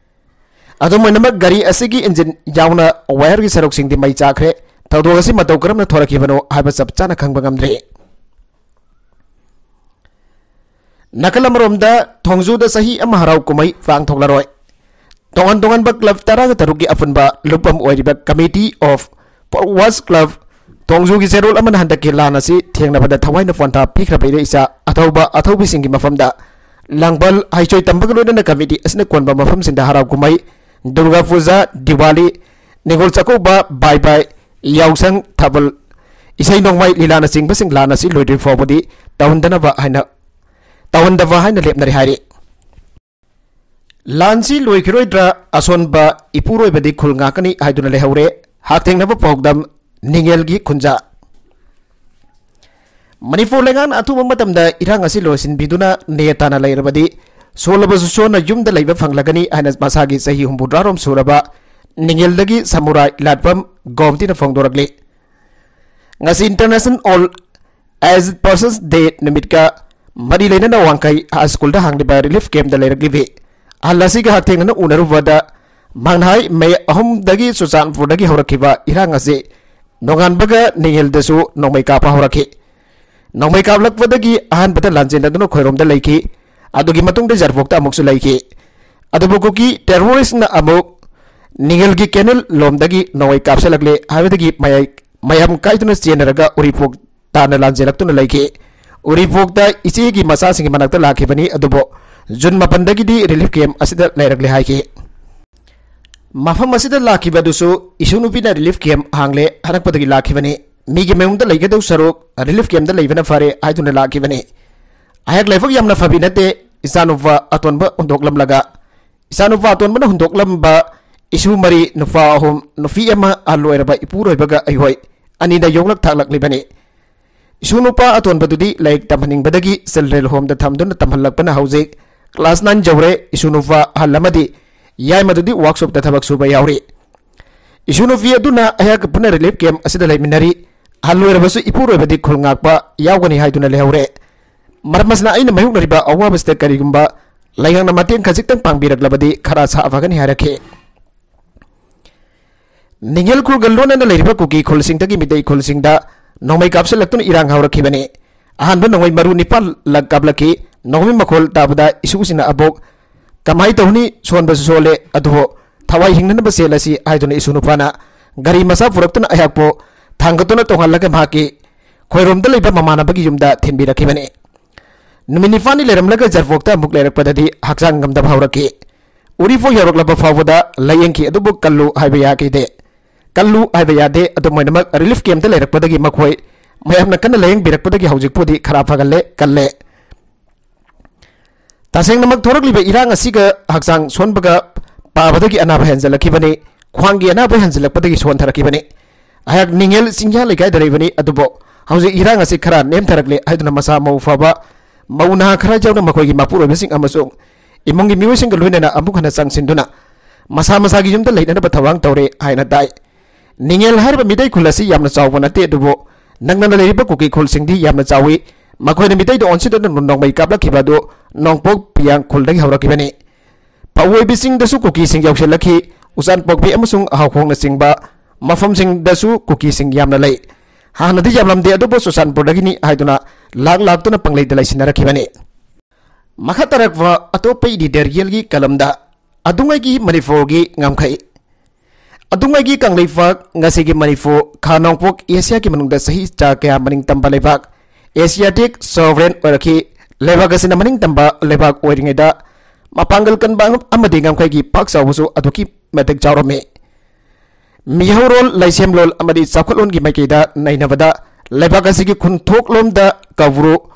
ꯑꯗꯨꯝ ꯑꯣꯏꯅꯃꯛ, ꯒꯥꯔꯤ ꯑꯁꯤꯒꯤ ꯏꯟꯖꯤꯟ ꯌꯥꯎꯅ ꯋꯥꯌꯔꯒꯤ ꯁꯔꯨꯛꯁꯤꯡꯗꯤ ꯃꯩ ꯆꯥꯈ꯭ꯔꯦ꯫ ꯊꯧꯗꯣꯛ ꯑꯁꯤ ꯃꯇꯧ ꯀꯔꯝꯅ ꯊꯣꯔꯛꯈꯤꯕꯅꯣ ꯍꯥꯏꯕ ꯆꯞ ꯆꯥꯅ ꯈꯪꯕ ꯉꯝꯗ꯭ꯔꯤ꯫ ꯅꯥꯀꯜ ꯑꯃꯔꯣꯝꯗ, ꯊꯣꯡꯖꯨꯗ ꯆꯍꯤ ꯑꯃ ꯍꯔꯥꯎ ꯀꯨꯝꯍꯩ ꯄꯥꯡꯊꯣꯛꯂꯔꯣꯏ꯫ ꯇꯣꯉꯥꯟ ꯇꯣꯉꯥꯟꯕ ꯀ꯭ꯂꯕ ꯇꯔꯥꯒ ꯇꯔꯨꯛꯀꯤ ꯑꯄꯨꯟꯕ ꯂꯨꯞꯐꯝ ꯑꯣꯏꯔꯤꯕ Committee of Forward Club ꯊꯣꯡꯖꯨꯒꯤ ꯆꯦꯔꯣꯜ ꯑꯃꯅ ꯍꯟꯗꯛꯀꯤ ꯂꯥꯟ ꯑꯁꯤ ꯊꯦꯡꯅꯕꯗ ꯊꯋꯥꯏꯅ ꯄꯣꯟꯊꯥ ꯄꯤꯈ꯭ꯔꯕ ꯏꯔꯩꯆꯥ ꯑꯊꯧꯕ ꯑꯊꯧꯕꯤꯁꯤꯡꯒꯤ ꯃꯐꯝꯗ ꯂꯥꯡꯕꯜ, ꯍꯩꯆꯣꯏ ꯇꯝꯕꯒ ꯂꯣꯏꯅꯅ ꯀꯃꯤꯇꯤ ꯑꯁꯤꯅ ꯀꯣꯟꯕ ꯃꯐꯝꯁꯤꯡꯗ ꯍꯔꯥꯎ ꯀꯨꯝꯍꯩ, ꯗꯨꯔꯒꯥ ꯄꯨꯖꯥ, ꯗꯤꯋꯥꯂꯤ, ꯅꯤꯉꯣꯜ ꯆꯥꯛꯀꯧꯕ, ꯕꯥꯏ ꯕꯥꯏ, ꯌꯥꯎꯁꯪ, ꯊꯥꯕꯜ, ꯏꯁꯩ ꯅꯣꯡꯃꯥꯏ, ꯂꯤꯂꯥꯅꯆꯤꯡꯕꯁꯤꯡ ꯂꯥꯟ ꯑꯁꯤ ꯂꯣꯏꯗ꯭ꯔꯤ ꯐꯥꯎꯕꯗꯤ ꯇꯧꯍꯟꯗꯅꯕ ꯍꯥꯏꯅ, ꯇꯧꯍꯟꯗꯕ ꯍꯥꯏꯅ ꯂꯦꯞꯅꯔꯦ ꯍꯥꯏꯔꯤ꯫ ꯂꯥꯟꯁꯤ ꯂꯣꯏꯈꯤꯔꯣꯏꯗ꯭ꯔꯥ, ꯑꯁꯣꯟꯕ ꯏꯄꯨꯔꯣꯏꯕꯗꯤ ꯈꯨꯜ ꯉꯥꯛꯀꯅꯤ ꯍꯥꯏꯗꯨꯅ ꯂꯩꯍꯧꯔꯦ꯫ ꯍꯛꯊꯦꯡꯅꯕ ꯄꯥꯎꯗꯝ, ꯅꯤꯡꯉꯦꯜꯒꯤ ꯈꯨꯟꯖꯥ꯫ ꯃꯅꯤꯄꯨꯔ ꯂꯩꯉꯥꯛꯅ ꯑꯊꯨꯕ ꯃꯇꯝꯗ ꯏꯔꯥꯡ ꯑꯁꯤ ꯂꯣꯏꯁꯤꯟꯕꯤꯗꯨꯅ ꯅꯦ ꯇꯥꯅ ꯂꯩꯔꯕꯗꯤ ꯁꯣꯜꯂꯕꯁꯨ ꯁꯣꯟꯅ ꯌꯨꯝꯗ ꯂꯩꯕ ꯐꯪꯂꯒꯅꯤ ꯍꯥꯏꯅ ꯃꯁꯥꯒꯤ ꯆꯍꯤ ꯍꯨꯝꯐꯨꯇꯔꯥꯔꯣꯝ ꯁꯨꯔꯕ ꯅꯤꯡꯉꯦꯜꯗꯒꯤ ꯁꯃꯨꯔꯥꯏ ꯂꯥꯠꯐꯝ ꯒꯣꯝꯇꯤꯅ ꯐꯣꯡꯗꯣꯔꯛꯂꯤ꯫ ꯉꯁꯤ International Old Aged Persons Day ꯅꯨꯃꯤꯠꯀ ꯃꯔꯤ ꯂꯩꯅꯅ ꯋꯥꯡꯈꯩ ꯍꯥꯏ ꯁ꯭ꯀꯨꯜꯗ ꯍꯥꯡꯂꯤꯕ ꯔꯤꯂꯤꯐ ꯀꯦꯝꯞꯇ ꯂꯩꯔꯛꯂꯤꯕꯤ ꯑꯍꯜ ꯑꯁꯤꯒ ꯍꯛꯊꯦꯡꯅꯅ ꯎꯅꯔꯨꯕꯗ ꯃꯍꯥꯛꯅ ꯍꯥꯏ, ꯃꯦ ꯑꯍꯨꯝꯗꯒꯤ ꯆꯨꯔꯆꯥꯟꯄꯨꯔꯗꯒꯤ ꯍꯧꯔꯛꯈꯤꯕ ꯏꯔꯥꯡ ꯑꯁꯤ ꯅꯣꯡꯉꯥꯟꯕꯒ ꯅꯤꯡꯉꯦꯜꯗꯁꯨ ꯅꯣꯡꯃꯩ ꯀꯥꯞꯄ ꯍꯧꯔꯛꯈꯤ꯫ ꯅꯣꯡꯃꯩ ꯀꯥꯞꯂꯛꯄꯗꯒꯤ ꯑꯍꯥꯟꯕꯗ ꯂꯥꯟꯖꯦꯟꯅꯗꯨꯅ ꯈꯣꯏꯔꯣꯝꯗ ꯂꯩꯈꯤ꯫ ꯑꯗꯨꯒꯤ ꯃꯇꯨꯡꯗ ꯌꯥꯏꯔꯤꯄꯣꯛꯇ ꯑꯃꯨꯛꯁꯨ ꯂꯩꯈꯤ꯫ ꯑꯗꯨꯕꯨ ꯀꯨꯀꯤ ꯇꯦꯔꯣꯔꯤꯁꯅ ꯑꯃꯨꯛ ꯅꯤꯡꯉꯦꯜꯒꯤ ꯀꯦꯅꯦꯜ ꯂꯣꯝꯗꯒꯤ ꯅꯣꯡꯃꯩ ꯀꯥꯞꯁꯤꯜꯂꯛꯂꯦ ꯍꯥꯏꯕꯗꯒꯤ ꯃꯌꯥꯏ, ꯃꯌꯥꯝ ꯀꯥꯏꯗꯨꯅ ꯆꯦꯟꯅꯔꯒ ꯎꯔꯤꯄꯣꯛ ꯇꯥꯟꯅ ꯂꯥꯟꯖꯦꯜꯂꯛꯇꯨꯅ ꯂꯩꯈꯤ꯫ ꯎꯔꯤꯄꯣꯛꯇ ꯏꯆꯦꯒꯤ ꯃꯆꯥꯁꯤꯡꯒꯤ ꯃꯅꯥꯛꯇ ꯂꯥꯛꯈꯤꯕꯅꯤ, ꯑꯗꯨꯕꯨ ꯖꯨꯟ ꯃꯥꯄꯟꯗꯒꯤꯗꯤ ꯔꯤꯂꯤꯐ ꯀꯦꯝꯞ ꯑꯁꯤꯗ ꯂꯩꯔꯛꯂꯦ ꯍꯥꯏꯈꯤ꯫ ꯃꯐꯝ ꯑꯁꯤꯗ ꯂꯥꯛꯈꯤꯕ ꯑꯗꯨꯁꯨ ꯏꯁꯨ ꯅꯨꯄꯤꯅ ꯔꯤꯂꯤꯐ ꯀꯦꯝꯞ ꯍꯥꯡꯂꯦ ꯍꯥꯏꯔꯛꯄꯗꯒꯤ ꯂꯥꯛꯈꯤꯕꯅꯤ꯫ ꯃꯤꯒꯤ ꯃꯌꯨꯝꯗ ꯂꯩꯒꯗꯧ ꯁꯔꯨꯛ ꯔꯤꯂꯤꯐ ꯀꯦꯝꯞꯇ ꯂꯩꯕꯅ ꯐꯔꯦ ꯍꯥꯏꯗꯨꯅ ꯂꯥꯛꯈꯤꯕꯅꯤ꯫ ꯑꯩꯍꯥꯛ ꯂꯥꯏꯕꯛ ꯌꯥꯝꯅ ꯐꯕꯤ ꯅꯠꯇꯦ, ꯏꯆꯥꯅꯨꯄꯥ ꯑꯇꯣꯟꯕ ꯍꯨꯟꯗꯣꯛꯂꯝꯂꯒ꯫ ꯏꯆꯥꯅꯨꯄꯥ ꯑꯇꯣꯟꯕꯅ ꯍꯨꯟꯗꯣꯛꯂꯝꯕ ꯏꯁꯨ ꯃꯔꯤ, ꯅꯨꯄꯥ ꯑꯍꯨꯝ, ꯅꯨꯄꯤ ꯑꯃ, ꯑꯍꯜ ꯑꯣꯏꯔꯕ ꯏꯄꯨꯔꯣꯏꯕꯒ ꯑꯩꯈꯣꯏ ꯑꯅꯤꯗ ꯌꯣꯛꯂꯛ ꯊꯥꯛꯂꯛꯂꯤꯕꯅꯤ꯫ ꯏꯁꯨ ꯅꯨꯄꯥ ꯑꯇꯣꯟꯕꯗꯨꯗꯤ ꯂꯥꯏꯔꯤꯛ ꯇꯝꯍꯟꯅꯤꯡꯕꯗꯒꯤ ꯆꯤꯜꯗ꯭ꯔꯦꯟ ꯍꯣꯝꯗ ꯊꯝꯗꯨꯅ ꯇꯝꯍꯜꯂꯛꯄꯅ ꯍꯧꯖꯤꯛ ꯀ꯭ꯂꯥꯁ ꯅꯥꯏꯟ ꯌꯧꯔꯦ꯫ ꯏꯁꯨ ꯅꯨꯄꯥ ꯑꯍꯜ ꯑꯃꯗꯤ ꯌꯥꯏꯃꯗꯨꯗꯤ ꯋꯥꯔꯛꯁꯣꯞꯇ ꯊꯕꯛ ꯁꯨꯕ ꯌꯥꯎꯔꯤ꯫ ꯏꯁꯨ ꯅꯨꯄꯤ ꯑꯗꯨꯅ ꯑꯩꯍꯥꯛꯀ ꯄꯨꯟꯅ ꯔꯤꯂꯤꯐ ꯀꯦꯝꯞ ꯑꯁꯤꯗ ꯂꯩꯃꯤꯟꯅꯔꯤ꯫ ꯑꯍꯜ ꯑꯣꯏꯔꯕꯁꯨ ꯏꯄꯨꯔꯣꯏꯕꯗꯤ ꯈꯨꯜ ꯉꯥꯛꯄ ꯌꯥꯎꯒꯅꯤ ꯍꯥꯏꯗꯨꯅ ꯂꯩꯍꯧꯔꯦ꯫ ꯃꯔꯝ ꯑꯁꯤꯅ ꯑꯩꯅ ꯃꯥꯌꯣꯛꯅꯔꯤꯕ ꯑꯋꯥꯕꯁꯤꯗ ꯀꯔꯤꯒꯨꯝꯕ ꯂꯩꯉꯥꯛꯅ ꯃꯇꯦꯡ ꯈꯖꯤꯛꯇꯪ ꯄꯥꯡꯕꯤꯔꯛꯂꯕꯗꯤ ꯈꯔ ꯁꯥꯐꯒꯅꯤ ꯍꯥꯏꯔꯛꯈꯤ꯫ ꯅꯤꯡꯉꯦꯜ ꯈꯨꯜꯒ ꯂꯣꯟꯅꯅ ꯂꯩꯔꯤꯕ ꯀꯨꯀꯤ ꯈꯨꯜꯁꯤꯡꯗꯒꯤ ꯃꯤꯇꯩ ꯈꯨꯜꯁꯤꯡꯗ ꯅꯣꯡꯃꯩ ꯀꯥꯞꯁꯤꯜꯂꯛꯇꯨꯅ ꯏꯔꯥꯡ ꯍꯧꯔꯛꯈꯤꯕꯅꯤ꯫ ꯑꯍꯥꯟꯕ ꯅꯣꯡꯃꯩ ꯃꯔꯨ ꯅꯤꯄꯥꯜ ꯂꯛ ꯀꯥꯞꯂꯛꯈꯤ꯫ ꯅꯣꯡꯃꯩ ꯃꯈꯣꯜ ꯇꯥꯕꯗ ꯏꯁꯨꯁꯤꯡꯅ ꯑꯕꯣꯛ, "ꯀꯃꯥꯏ ꯇꯧꯅꯤ? ꯁꯣꯟꯕꯁꯨ ꯁꯣꯜꯂꯦ, ꯑꯗꯨꯕꯨ ꯊꯋꯥꯏ ꯍꯤꯡꯅꯅꯕ ꯆꯦꯜꯂꯁꯤ" ꯍꯥꯏꯗꯨꯅ ꯏꯁꯨ ꯅꯨꯄꯥꯅ ꯒꯥꯔꯤ ꯃꯆꯥ ꯄꯨꯔꯛꯇꯨꯅ ꯑꯩꯍꯥꯛꯄꯨ ꯊꯥꯡꯒꯠꯇꯨꯅ ꯇꯣꯡꯍꯜꯂꯒ ꯃꯍꯥꯛꯀꯤ ꯈꯣꯏꯔꯣꯝꯗ ꯂꯩꯕ ꯃꯃꯥꯟꯅꯕꯒꯤ ꯌꯨꯝꯗ ꯊꯤꯟꯕꯤꯔꯛꯈꯤꯕꯅꯤ꯫ ꯅꯨꯃꯤꯠ ꯅꯤꯄꯥꯜꯅꯤ ꯂꯩꯔꯝꯂꯒ ꯖꯔꯐꯣꯛꯇ ꯑꯃꯨꯛ ꯂꯩꯔꯛꯄꯗꯗꯤ ꯍꯛꯆꯥꯡ ꯉꯝꯗꯕ ꯍꯧꯔꯛꯈꯤ꯫ ꯎꯔꯤꯄꯣꯛ ꯌꯧꯔꯛꯂꯕ ꯐꯥꯎꯕꯗ ꯂꯥꯌꯦꯡꯈꯤ, ꯑꯗꯨꯕꯨ ꯀꯜꯂꯨ ꯍꯥꯏꯕ ꯌꯥꯈꯤꯗꯦ꯫ ꯀꯜꯂꯨ ꯍꯥꯏꯕ ꯌꯥꯗꯦ꯫ ꯑꯗꯨꯝ ꯑꯣꯏꯅꯃꯛ ꯔꯤꯂꯤꯐ ꯀꯦꯝꯞꯇ ꯂꯩꯔꯛꯄꯗꯒꯤ ꯃꯈꯣꯏ ꯃꯌꯥꯝꯅ ꯀꯟꯅ ꯂꯥꯌꯦꯡꯕꯤꯔꯛꯄꯗꯒꯤ ꯍꯧꯖꯤꯛꯄꯨꯗꯤ ꯈꯔ ꯐꯒꯠꯂꯦ, ꯀꯜꯂꯦ꯫ ꯇꯁꯦꯡꯅꯃꯛ ꯊꯣꯔꯛꯂꯤꯕ ꯏꯔꯥꯡ ꯑꯁꯤꯒ ꯍꯛꯆꯥꯡ ꯁꯣꯟꯕꯒ ꯄꯥꯕꯗꯒꯤ ꯑꯅꯥꯕ ꯍꯦꯟꯖꯜꯂꯛꯈꯤꯕꯅꯤ꯫ ꯈ꯭ꯋꯥꯡꯒꯤ ꯑꯅꯥꯕ ꯍꯦꯟꯖꯜꯂꯛꯄꯗꯒꯤ ꯁꯣꯟꯊꯔꯛꯈꯤꯕꯅꯤ꯫ ꯑꯩꯍꯥꯛ ꯅꯤꯡꯉꯦꯜ ꯆꯤꯡꯌꯥ ꯂꯩꯀꯥꯏꯗ ꯂꯩꯕꯅꯤ, ꯑꯗꯨꯕꯨ ꯍꯧꯖꯤꯛ ꯏꯔꯥꯡ ꯑꯁꯤ ꯈꯔ ꯅꯦꯝꯊꯔꯛꯂꯦ ꯍꯥꯏꯗꯨꯅ ꯃꯁꯥ ꯃꯎ ꯐꯕ ꯃꯧ ꯅꯍꯥ ꯈꯔ ꯌꯥꯎꯅ ꯃꯈꯣꯏꯒꯤ ꯃꯄꯨꯔꯣꯏꯕꯁꯤꯡ ꯑꯃꯁꯨꯡ ꯏꯃꯨꯡꯒꯤ ꯃꯤꯑꯣꯏꯁꯤꯡꯒ ꯂꯣꯏꯅꯅ ꯑꯃꯨꯛ ꯍꯟꯅ ꯆꯪꯁꯤꯟꯗꯨꯅ ꯃꯁꯥ ꯃꯁꯥꯒꯤ ꯌꯨꯝꯗ ꯂꯩꯅꯅꯕ ꯊꯧꯔꯥꯡ ꯇꯧꯔꯦ ꯍꯥꯏꯅ ꯇꯥꯏ꯫ ꯅꯤꯡꯉꯦꯜ ꯍꯥꯏꯔꯤꯕ ꯃꯤꯇꯩ ꯈꯨꯜ ꯑꯁꯤ ꯌꯥꯝꯅ ꯆꯥꯎꯕ ꯅꯠꯇꯦ, ꯑꯗꯨꯕꯨ ꯅꯛꯅꯅ ꯂꯩꯔꯤꯕ ꯀꯨꯀꯤ ꯈꯨꯜꯁꯤꯡꯗꯤ ꯌꯥꯝꯅ ꯆꯥꯎꯏ꯫ ꯃꯈꯣꯏꯅ ꯃꯤꯇꯩꯗ ꯑꯣꯟꯁꯤꯟꯗꯨꯅ ꯅꯣꯡꯃꯩ ꯀꯥꯞꯂꯛꯈꯤꯕ ꯑꯗꯨ ꯅꯣꯡꯄꯣꯛ ꯄꯤꯌꯥꯡ ꯈꯨꯜꯗꯒꯤ ꯍꯧꯔꯛꯈꯤꯕꯅꯤ꯫ ꯄꯥꯋꯣꯏꯕꯤꯁꯤꯡꯗꯁꯨ ꯀꯨꯀꯤꯁꯤꯡ ꯌꯧꯁꯤꯜꯂꯛꯈꯤ꯫ ꯎꯆꯥꯟꯄꯣꯛꯄꯤ ꯑꯃꯁꯨꯡ ꯍꯥꯎꯈꯣꯡꯅꯆꯤꯡꯕ ꯃꯐꯝꯁꯤꯡꯗꯁꯨ ꯀꯨꯀꯤꯁꯤꯡ ꯌꯥꯝꯅ ꯂꯩ꯫ ꯍꯥꯟꯅꯗꯤ ꯌꯥꯝꯂꯝꯗꯦ, ꯑꯗꯨꯕꯨ ꯆꯨꯔꯆꯥꯟꯄꯨꯔꯗꯒꯤꯅꯤ ꯍꯥꯏꯗꯨꯅ ꯂꯥꯛ ꯂꯥꯛꯇꯨꯅ ꯄꯪꯂꯩꯗ ꯂꯩꯁꯤꯟꯅꯔꯛꯈꯤꯕꯅꯤ꯫ ꯃꯈꯥ ꯇꯥꯔꯛꯄ ꯑꯇꯣꯞꯄ ꯏꯗꯤꯇꯣꯔꯤꯌꯦꯜꯒꯤ ꯀꯂꯝꯗ ꯑꯗꯨꯉꯩꯒꯤ ꯃꯅꯤꯄꯨꯔꯒꯤ ꯉꯝꯈꯩ꯫ ꯑꯗꯨꯉꯩꯒꯤ ꯀꯪꯂꯩꯄꯥꯛ, ꯉꯁꯤꯒꯤ ꯃꯅꯤꯄꯨꯔ, ꯈꯥ ꯅꯣꯡꯄꯣꯛ ꯑꯦꯁꯤꯌꯥꯒꯤ ꯃꯅꯨꯡꯗ ꯆꯍꯤ ꯆꯥ ꯀꯌꯥ ꯃꯅꯤꯡ ꯇꯝꯕ ꯂꯩꯕꯥꯛ, ꯑꯦꯁꯤꯌꯥꯇꯤꯛ ꯁꯣꯚꯔꯦꯟ ꯑꯣꯏꯔꯛꯈꯤ꯫ ꯂꯩꯕꯥꯛ ꯑꯁꯤꯅ ꯃꯅꯤꯡ ꯇꯝꯕ ꯂꯩꯕꯥꯛ ꯑꯣꯏꯔꯤꯉꯩꯗ ꯃꯄꯥꯡꯒꯜ ꯀꯟꯕ ꯑꯃꯗꯤ ꯉꯝꯈꯩꯒꯤ ꯄꯥꯛ ꯆꯥꯎꯕꯁꯨ ꯑꯗꯨꯛꯀꯤ ꯃꯇꯤꯛ ꯆꯥꯎꯔꯝꯃꯤ꯫ ꯃꯤꯍꯧꯔꯣꯜ, ꯂꯩꯁꯦꯝꯂꯣꯜ ꯑꯃꯗꯤ ꯆꯥꯎꯈꯠꯂꯣꯟꯒꯤ ꯃꯥꯏꯀꯩꯗ ꯅꯩꯅꯕꯗ ꯂꯩꯕꯥꯛ ꯑꯁꯤꯒꯤ ꯈꯨꯟꯊꯣꯛꯂꯣꯝꯗ ꯀꯧꯕ꯭ꯔꯨ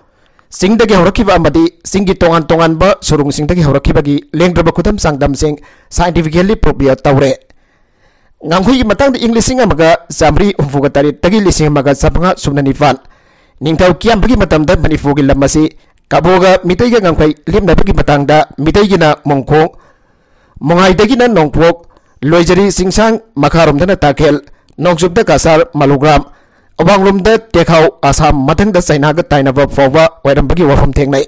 ꯆꯤꯡꯗꯒꯤ ꯍꯧꯔꯛꯈꯤꯕ ꯑꯃꯗꯤ ꯆꯤꯡꯒꯤ ꯇꯣꯉꯥꯟ ꯇꯣꯉꯥꯟꯕ ꯁꯨꯔꯨꯡꯁꯤꯡꯗꯒꯤ ꯍꯧꯔꯛꯈꯤꯕꯒꯤ ꯂꯦꯡꯗ꯭ꯔꯕ ꯈꯨꯗꯝ ꯆꯥꯡꯗꯝꯁꯤꯡ scientifically prove ꯇꯧꯔꯦ꯫ ꯉꯝꯈꯩꯒꯤ ꯃꯇꯥꯡꯗ ꯏꯪ ꯂꯤꯁꯤꯡ ꯑꯃꯒ ꯆꯥꯃꯔꯤ ꯍꯨꯝꯐꯨꯒ ꯇꯔꯦꯠꯇꯒꯤ ꯂꯤꯁꯤꯡ ꯑꯃꯒ ꯆꯥꯃꯉꯥ ꯁꯨꯞꯅ ꯅꯤꯄꯥꯟ ꯅꯤꯡꯊꯧ ꯀꯤꯌꯥꯝꯕꯒꯤ ꯃꯇꯝꯗ ꯃꯅꯤꯄꯨꯔꯒꯤ ꯂꯝ ꯑꯁꯤ ꯀꯕꯣꯒ ꯃꯤꯇꯩꯒ ꯉꯝꯈꯩ ꯂꯦꯞꯅꯕꯒꯤ ꯃꯇꯥꯡꯗ ꯃꯤꯇꯩꯒꯤꯅ ꯃꯣꯡꯈꯣꯡ, ꯃꯣꯡꯉꯥꯏꯗꯒꯤꯅ ꯅꯣꯡꯄꯣꯛ, ꯂꯣꯏꯖꯔꯤ ꯆꯤꯡꯁꯥꯡ, ꯃꯈꯥꯔꯣꯝꯗꯅ ꯇꯥꯈꯦꯜ, ꯅꯣꯡꯆꯨꯞꯇ ꯀꯁꯥꯔ, ꯃꯂꯨꯒ꯭ꯔꯥꯝ, ꯑꯋꯥꯡꯂꯣꯝꯗ ꯇꯦꯈꯥꯎ, ꯑꯁꯥꯝ, ꯃꯊꯪꯗ ꯆꯩꯅꯥꯒ ꯇꯥꯏꯅꯕ ꯐꯥꯎꯕ ꯑꯣꯏꯔꯝꯕꯒꯤ ꯋꯥꯐꯝ ꯊꯦꯡꯅꯩ꯫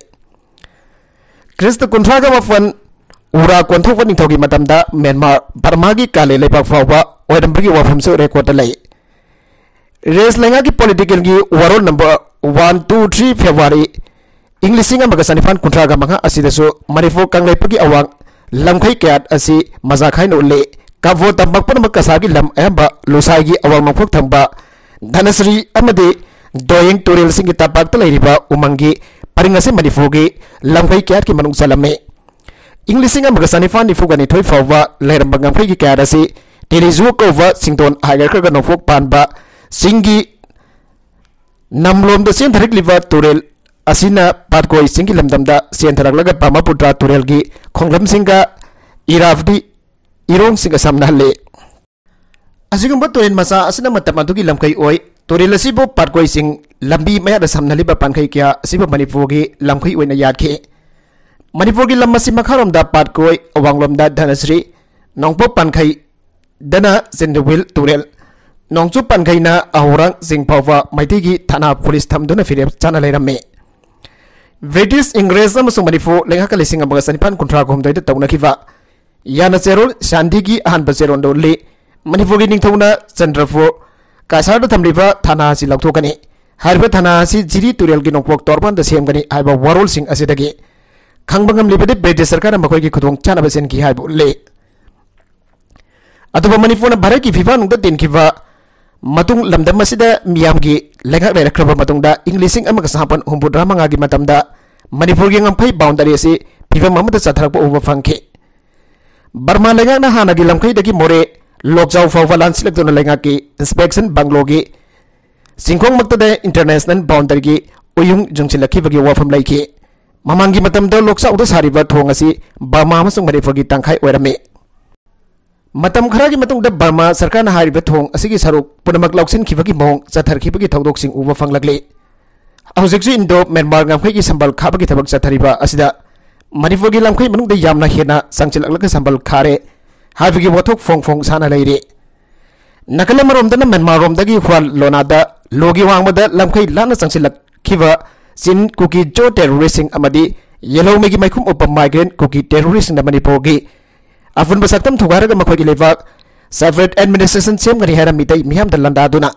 ꯈ꯭ꯔꯤꯁꯇ ꯀꯨꯟꯊ꯭ꯔꯥꯒ ꯃꯥꯄꯟ ꯎꯔꯥ ꯀꯣꯟꯊꯣꯛꯄ ꯅꯤꯡꯊꯧꯒꯤ ꯃꯇꯝꯗ ꯃ꯭ꯌꯥꯟꯃꯥꯔ ꯕꯔꯃꯥꯒꯤ ꯀꯥꯂꯦ ꯂꯩꯕꯥꯛ ꯐꯥꯎꯕ ꯑꯣꯏꯔꯝꯕꯒꯤ ꯋꯥꯐꯝꯁꯨ ꯔꯦꯀꯣꯔꯗꯇ ꯂꯩ꯫ ꯔꯦꯁ ꯂꯩꯉꯥꯛꯀꯤ ꯄꯣꯂꯤꯇꯤꯀꯦꯜꯒꯤ ꯋꯥꯔꯣꯜ number one two three February ꯏꯪ ꯂꯤꯁꯤꯡ ꯑꯃꯒ ꯆꯅꯤꯄꯥꯟ ꯀꯨꯟꯊ꯭ꯔꯥꯒ ꯃꯉꯥ ꯑꯁꯤꯗꯁꯨ ꯃꯅꯤꯄꯨꯔ ꯀꯪꯂꯩꯄꯥꯛꯀꯤ ꯑꯋꯥꯡ ꯂꯝꯈꯩ ꯀꯌꯥꯠ ꯑꯁꯤ ꯃꯖꯥ ꯈꯥꯏꯅ ꯎꯠꯂꯤ꯫ ꯀꯕꯣ ꯇꯝꯄꯥꯛ ꯄꯨꯝꯅꯃꯛ ꯀꯁꯥꯔꯒꯤ ꯂꯝ ꯑꯌꯥꯝꯕ ꯂꯨꯁꯥꯏꯒꯤ ꯑꯋꯥꯡ ꯅꯣꯡꯄꯣꯛ ꯊꯪꯕ ꯙꯅꯁ꯭ꯔꯤ ꯑꯃꯗꯤ ꯗꯣꯌꯦꯡ ꯇꯨꯔꯦꯜꯁꯤꯡꯒꯤ ꯇꯝꯄꯥꯛꯇ ꯂꯩꯔꯤꯕ ꯎꯃꯪꯒꯤ ꯄꯔꯤꯡ ꯑꯁꯤ ꯃꯅꯤꯄꯨꯔꯒꯤ ꯂꯝꯈꯩ ꯀꯌꯥꯠꯀꯤ ꯃꯅꯨꯡ ꯆꯜꯂꯝꯃꯤ꯫ ꯏꯪ ꯂꯤꯁꯤꯡ ꯑꯃꯒ ꯆꯅꯤꯄꯥꯟ ꯅꯤꯐꯨꯒ ꯅꯤꯊꯣꯏ ꯐꯥꯎꯕ ꯂꯩꯔꯝꯕ ꯉꯝꯈꯩꯒꯤ ꯀꯌꯥꯠ ꯑꯁꯤ ꯇꯦꯂꯤꯖꯨ ꯀꯧꯕ ꯁꯤꯡꯗꯣꯟ ꯍꯥꯏꯒꯠꯈ꯭ꯔꯒ ꯅꯣꯡꯄꯣꯛ ꯄꯥꯟꯕ ꯆꯤꯡꯒꯤ ꯅꯝꯂꯣꯝꯗ ꯆꯦꯟꯊꯔꯛꯂꯤꯕ ꯇꯨꯔꯦꯜ ꯑꯁꯤꯅ ꯄꯥꯠꯀꯣꯏ ꯆꯤꯡꯒꯤ ꯂꯝꯗꯝꯗ ꯆꯦꯟꯊꯔꯛꯂꯒ ꯕ꯭ꯔꯍꯃꯄꯨꯇ꯭ꯔ ꯇꯨꯔꯦꯜꯒꯤ ꯈꯣꯡꯂꯝꯁꯤꯡꯒ ꯏꯔꯥꯕꯇꯤ ꯏꯔꯣꯡꯁꯤꯡꯒ ꯁꯝꯅꯍꯜꯂꯤ꯫ ꯑꯁꯤꯒꯨꯝꯕ ꯇꯨꯔꯦꯜ ꯃꯆꯥ ꯑꯁꯤꯅ ꯃꯇꯝ ꯑꯗꯨꯒꯤ ꯂꯝꯈꯩ ꯑꯣꯏ꯫ ꯇꯨꯔꯦꯜ ꯑꯁꯤꯕꯨ ꯄꯥꯠꯀꯣꯏꯁꯤꯡ ꯂꯝꯕꯤ ꯃꯌꯥꯗ ꯁꯝꯅꯍꯜꯂꯤꯕ ꯄꯥꯟꯈꯩ ꯀꯌꯥ ꯑꯁꯤꯕꯨ ꯃꯅꯤꯄꯨꯔꯒꯤ ꯂꯝꯈꯩ ꯑꯣꯏꯅ ꯌꯥꯠꯈꯤ꯫ ꯃꯅꯤꯄꯨꯔꯒꯤ ꯂꯝ ꯑꯁꯤ ꯃꯈꯥꯔꯣꯝꯗ ꯄꯥꯠꯀꯣꯏ, ꯑꯋꯥꯡꯂꯣꯝꯗ ꯙꯅꯁ꯭ꯔꯤ, ꯅꯣꯡꯄꯣꯛ ꯄꯥꯟꯈꯩ ꯗꯅ ꯆꯤꯟꯗꯨꯋꯤꯜ ꯇꯨꯔꯦꯜ, ꯅꯣꯡꯆꯨꯞ ꯄꯥꯟꯈꯩꯅ ꯑꯍꯧꯔꯥꯡ ꯆꯤꯡ ꯐꯥꯎꯕ ꯃꯩꯇꯩꯒꯤ ꯊꯥꯅꯥ ꯄꯨꯂꯤꯁ ꯊꯝꯗꯨꯅ ꯐꯤꯔꯦꯞ ꯆꯥꯅ ꯂꯩꯔꯝꯃꯤ꯫ ꯕ꯭ꯔꯤꯇꯤꯁ, ꯏꯪꯔꯦꯖ ꯑꯃꯁꯨꯡ ꯃꯅꯤꯄꯨꯔ ꯂꯩꯉꯥꯛꯀ ꯂꯤꯁꯤꯡ ꯑꯃꯒ ꯆꯅꯤꯄꯥꯟ ꯀꯨꯟꯊ꯭ꯔꯥ ꯍꯨꯝꯗꯣꯏꯗ ꯇꯧꯅꯈꯤꯕ ꯌꯥꯅ ꯆꯦꯔꯣꯜ ꯁꯥꯟꯇꯤꯒꯤ ꯑꯍꯥꯟꯕ ꯆꯦꯔꯣꯜꯗ ꯎꯠꯂꯤ꯫ ꯃꯅꯤꯄꯨꯔꯒꯤ ꯅꯤꯡꯊꯧꯅ ꯆꯟꯗ꯭ꯔꯄꯨꯔ ꯀꯁꯥꯔꯗ ꯊꯝꯂꯤꯕ ꯊꯥꯅꯥ ꯑꯁꯤ ꯂꯧꯊꯣꯛꯀꯅꯤ꯫ ꯍꯥꯏꯔꯤꯕ ꯊꯥꯅꯥ ꯑꯁꯤ ꯖꯤꯔꯤ ꯇꯨꯔꯦꯜꯒꯤ ꯅꯣꯡꯄꯣꯛ ꯇꯣꯔꯕꯥꯟꯗ ꯁꯦꯝꯒꯅꯤ ꯍꯥꯏꯕ ꯋꯥꯔꯣꯜꯁꯤꯡ ꯑꯁꯤꯗꯒꯤ ꯈꯪꯕ ꯉꯝꯂꯤꯕꯗꯤ ꯕ꯭ꯔꯤꯇꯤꯁ ꯁꯔꯀꯥꯔꯅ ꯃꯈꯣꯏꯒꯤ ꯈꯨꯗꯣꯡꯆꯥꯅꯕ ꯁꯤꯟꯈꯤ ꯍꯥꯏꯕ ꯎꯠꯂꯤ꯫ ꯑꯗꯨꯕꯨ ꯃꯅꯤꯄꯨꯔꯅ ꯚꯥꯔꯠꯀꯤ ꯐꯤꯐꯥꯅꯨꯡꯗ ꯇꯤꯟꯈꯤꯕ ꯃꯇꯨꯡ ꯂꯝꯗꯝ ꯑꯁꯤꯗ ꯃꯤꯌꯥꯝꯒꯤ ꯂꯩꯉꯥꯛ ꯂꯩꯔꯛꯈ꯭ꯔꯕ ꯃꯇꯨꯡꯗ ꯏꯪ ꯂꯤꯁꯤꯡ ꯑꯃꯒ ꯆꯃꯥꯄꯟ ꯍꯨꯝꯐꯨꯇꯔꯥ ꯃꯉꯥꯒꯤ ꯃꯇꯝꯗ ꯃꯅꯤꯄꯨꯔꯒꯤ ꯉꯝꯈꯩ ꯕꯥꯎꯟꯗꯔꯤ ꯑꯁꯤ ꯐꯤꯕꯝ ꯑꯃꯗ ꯆꯠꯊꯔꯛꯄ ꯎꯕ ꯐꯪꯈꯤ꯫ ꯕꯔꯃꯥ ꯂꯩꯉꯥꯛꯅ ꯍꯥꯟꯅꯒꯤ ꯂꯝꯈꯩꯗꯒꯤ ꯃꯣꯔꯦ ꯂꯣꯛꯆꯥꯎ ꯐꯥꯎꯕ ꯂꯥꯟꯁꯤꯜꯂꯛꯇꯨꯅ ꯂꯩꯉꯥꯛꯀꯤ ꯏꯟꯁꯄꯦꯛꯁꯟ ꯕꯪꯒ꯭ꯂꯣꯒꯤ ꯆꯤꯡꯈꯣꯡꯃꯛꯇꯗ ꯏꯟꯇꯔꯅꯦꯁꯅꯦꯜ ꯕꯥꯎꯟꯗꯔꯤꯒꯤ ꯎꯌꯨꯡ ꯌꯨꯡꯁꯤꯜꯂꯛꯈꯤꯕꯒꯤ ꯋꯥꯐꯝ ꯂꯩꯈꯤ꯫ ꯃꯃꯥꯡꯒꯤ ꯃꯇꯝꯗ ꯂꯣꯛꯆꯥꯎꯗ ꯁꯥꯔꯤꯕ ꯊꯣꯡ ꯑꯁꯤ ꯕꯔꯃꯥ ꯑꯃꯁꯨꯡ ꯃꯅꯤꯄꯨꯔꯒꯤ ꯇꯪꯈꯥꯏ ꯑꯣꯏꯔꯝꯃꯤ꯫ ꯃꯇꯝ ꯈꯔꯒꯤ ꯃꯇꯨꯡꯗ ꯕꯔꯃꯥ ꯁꯔꯀꯥꯔꯅ ꯍꯥꯏꯔꯤꯕ ꯊꯣꯡ ꯑꯁꯤꯒꯤ ꯁꯔꯨꯛ ꯄꯨꯝꯅꯃꯛ ꯂꯧꯁꯤꯟꯈꯤꯕꯒꯤ ꯃꯑꯣꯡ ꯆꯠꯊꯔꯛꯈꯤꯕꯒꯤ ꯊꯧꯗꯣꯛꯁꯤꯡ ꯎꯕ ꯐꯪꯂꯛꯂꯤ꯫ ꯍꯧꯖꯤꯛꯁꯨ ꯏꯟꯗꯣ ꯃ꯭ꯌꯥꯟꯃꯥꯔ ꯉꯝꯈꯩꯒꯤ ꯁꯝꯕꯜ ꯈꯥꯕꯒꯤ ꯊꯕꯛ ꯆꯠꯊꯔꯤꯕ ꯑꯁꯤꯗ ꯃꯅꯤꯄꯨꯔꯒꯤ ꯂꯝꯈꯩ ꯃꯅꯨꯡꯗ ꯌꯥꯝꯅ ꯍꯦꯟꯅ ꯆꯪꯁꯤꯜꯂꯛꯂꯒ ꯁꯝꯕꯜ ꯈꯥꯔꯦ ꯍꯥꯏꯕꯒꯤ ꯋꯥꯊꯣꯛ ꯐꯣꯡ ꯐꯣꯡ ꯁꯥꯅ ꯂꯩꯔꯤ꯫ ꯅꯥꯀꯜ ꯑꯃꯔꯣꯝꯗꯅ ꯃ꯭ꯌꯥꯟꯃꯥꯔꯔꯣꯝꯗꯒꯤ ꯍ꯭ꯋꯥꯟ ꯂꯣꯅꯥꯗ ꯂꯣꯒꯤ ꯋꯥꯡꯃꯗ ꯂꯝꯈꯩ ꯂꯥꯟꯅ ꯆꯪꯁꯤꯜꯂꯛꯈꯤꯕ ꯆꯤꯟ ꯀꯨꯀꯤ ꯖꯣ ꯇꯦꯔꯣꯔꯤꯁꯁꯤꯡ ꯑꯃꯗꯤ ꯌꯦꯜꯍꯧꯃꯤꯒꯤ ꯃꯩꯈꯨꯝ ꯎꯞꯄ migrant ꯀꯨꯀꯤ terroristꯁꯤꯡꯅ ꯃꯅꯤꯄꯨꯔꯒꯤ ꯑꯄꯨꯟꯕ ꯁꯛꯇꯝ ꯊꯨꯒꯥꯏꯔꯒ ꯃꯈꯣꯏꯒꯤ ꯂꯩꯕꯥꯛ separate administration ꯁꯦꯝꯒꯅꯤ ꯍꯥꯏꯅ ꯃꯤꯇꯩ ꯃꯤꯌꯥꯝꯗ ꯂꯥꯟꯗꯥꯗꯨꯅ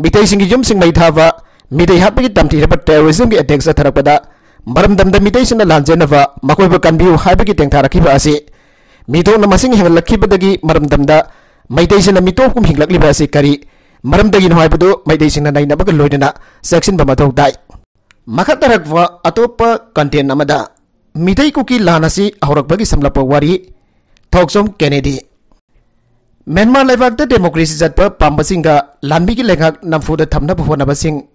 ꯃꯤꯇꯩꯁꯤꯡꯒꯤ ꯌꯨꯝꯁꯤꯡ ꯃꯩ ꯊꯥꯕ, ꯃꯤꯇꯩ ꯍꯥꯠꯄꯒꯤ ꯇꯝꯊꯤꯔꯕ terrorismꯒꯤ attack ꯆꯠꯊꯔꯛꯄꯗ ꯃꯔꯝꯗꯝꯗ ꯃꯤꯇꯩꯁꯤꯡꯅ ꯂꯥꯟꯖꯦꯟꯅꯕ ꯃꯈꯣꯏꯕꯨ ꯀꯟꯕꯤꯌꯨ ꯍꯥꯏꯕꯒꯤ ꯇꯦꯡꯊꯥꯔꯛꯈꯤꯕ ꯑꯁꯤ ꯃꯤꯇꯣꯞꯅ ꯃꯁꯤꯡ ꯍꯦꯟꯒꯠꯂꯛꯈꯤꯕꯗꯒꯤ ꯃꯔꯝꯗꯝꯗ ꯃꯩꯇꯩꯁꯤꯡꯅ ꯃꯤꯇꯣꯞ ꯀꯨꯝ ꯍꯤꯡꯂꯛꯂꯤꯕ ꯑꯁꯤ ꯀꯔꯤ ꯃꯔꯝꯗꯒꯤꯅꯣ ꯍꯥꯏꯕꯗꯨ ꯃꯩꯇꯩꯁꯤꯡꯅ ꯅꯩꯅꯕꯒ ꯂꯣꯏꯅꯅ ꯆꯦꯛꯁꯤꯟꯕ ꯃꯊꯧ ꯇꯥꯏ꯫ ꯃꯈꯥ ꯇꯥꯔꯛꯄ ꯑꯇꯣꯞꯄ content ꯑꯃꯗ, ꯃꯤꯇꯩ ꯀꯨꯀꯤ ꯂꯥꯟ ꯑꯁꯤ ꯍꯧꯔꯛꯄꯒꯤ ꯁꯝꯂꯞꯄ ꯋꯥꯔꯤ, ꯊꯣꯛꯆꯣꯝ ꯀꯦꯅꯦꯗꯤ꯫ ꯃ꯭ꯌꯥꯟꯃꯥꯔ ꯂꯩꯕꯥꯛꯇ democracy ꯆꯠꯄ ꯄꯥꯝꯕꯁꯤꯡꯒ ꯂꯥꯟꯃꯤꯒꯤ ꯂꯩꯉꯥꯛ ꯅꯝꯐꯨꯗ ꯊꯝꯅꯕ ꯍꯣꯠꯅꯕꯁꯤꯡ,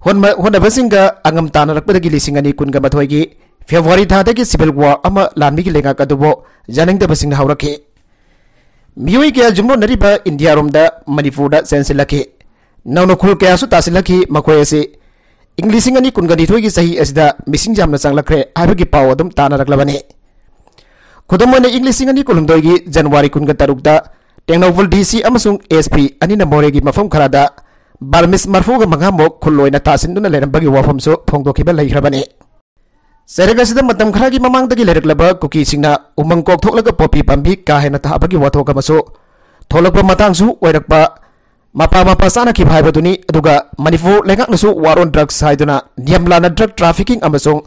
ꯍꯣꯠꯅ-, ꯍꯣꯠꯅꯕꯁꯤꯡꯒ ꯑꯉꯝ ꯇꯥꯟꯅꯔꯛꯄꯗꯒꯤ ꯂꯤꯁꯤꯡ ꯑꯅꯤ ꯀꯨꯟꯒ ꯃꯥꯊꯣꯏꯒꯤ February ꯊꯥꯗꯒꯤ civil war ꯑꯃ ꯂꯥꯟꯃꯤꯒꯤ ꯂꯩꯉꯥꯛ ꯑꯗꯨꯕꯨ ꯌꯥꯅꯤꯡꯗꯕꯁꯤꯡꯅ ꯍꯧꯔꯛꯈꯤ꯫ ꯃꯤꯑꯣꯏ ꯀꯌꯥ ꯌꯨꯝꯂꯣꯟꯅꯔꯤꯕ ꯏꯟꯗꯤꯌꯥꯔꯣꯝꯗ ꯃꯅꯤꯄꯨꯔꯗ ꯆꯦꯟꯁꯤꯜꯂꯛꯈꯤ꯫ ꯅꯧꯅ ꯈꯨꯜ ꯀꯌꯥꯁꯨ ꯇꯥꯁꯤꯜꯂꯛꯈꯤ꯫ ꯃꯈꯣꯏ ꯑꯁꯤ ꯏꯪ ꯂꯤꯁꯤꯡ ꯑꯅꯤ ꯀꯨꯟꯒ ꯅꯤꯊꯣꯏꯒꯤ ꯆꯍꯤ ꯑꯁꯤꯗ ꯃꯤꯁꯤꯡ ꯌꯥꯝꯅ ꯆꯪꯂꯛꯈ꯭ꯔꯦ ꯍꯥꯏꯕꯒꯤ ꯄꯥꯎ ꯑꯗꯨꯝ ꯇꯥꯅꯔꯛꯂꯕꯅꯤ꯫ ꯈꯨꯗꯝ ꯑꯣꯏꯅ, ꯏꯪ ꯂꯤꯁꯤꯡ ꯑꯅꯤ ꯀꯨꯟꯍꯨꯝꯗꯣꯏꯒꯤ January ꯀꯨꯟꯒ ꯇꯔꯨꯛꯇ ꯇꯦꯡꯅꯧꯄꯜ D C ꯑꯃꯁꯨꯡ S P ꯑꯅꯤꯅ ꯃꯣꯔꯦꯒꯤ ꯃꯐꯝ ꯈꯔꯗ Burmese ꯃꯔꯐꯨꯒ ꯃꯉꯥꯃꯨꯛ ꯈꯨꯜ ꯑꯣꯏꯅ ꯇꯥꯁꯤꯟꯗꯨꯅ ꯂꯩꯔꯝꯕꯒꯤ ꯋꯥꯐꯝꯁꯨ ꯐꯣꯡꯗꯣꯛꯈꯤꯕ ꯂꯩꯈ꯭ꯔꯕꯅꯤ꯫ ꯆꯩꯔꯛ ꯑꯁꯤꯗ ꯃꯇꯝ ꯈꯔꯒꯤ ꯃꯃꯥꯡꯗꯒꯤ ꯂꯩꯔꯛꯂꯕ ꯀꯨꯀꯤꯁꯤꯡꯅ ꯎꯃꯪ ꯀꯣꯛꯊꯣꯛꯂꯒ ꯄꯣꯄꯤ ꯄꯥꯝꯕꯤ ꯀꯥ ꯍꯦꯟꯅ ꯊꯥꯕꯒꯤ ꯋꯥꯊꯣꯛ ꯑꯃꯁꯨ ꯊꯣꯛꯂꯛꯄ ꯃꯇꯥꯡꯁꯨ ꯑꯣꯏꯔꯛꯄ ꯃꯄꯥ ꯃꯄꯥ ꯆꯥꯅꯈꯤꯕ ꯍꯥꯏꯕꯗꯨꯅꯤ꯫ ꯑꯗꯨꯒ ꯃꯅꯤꯄꯨꯔ ꯂꯩꯉꯥꯛꯅꯁꯨ war on drugs ꯍꯥꯏꯗꯨꯅ ꯅꯤꯌꯝ ꯂꯥꯟꯅ drug trafficking ꯑꯃꯁꯨꯡ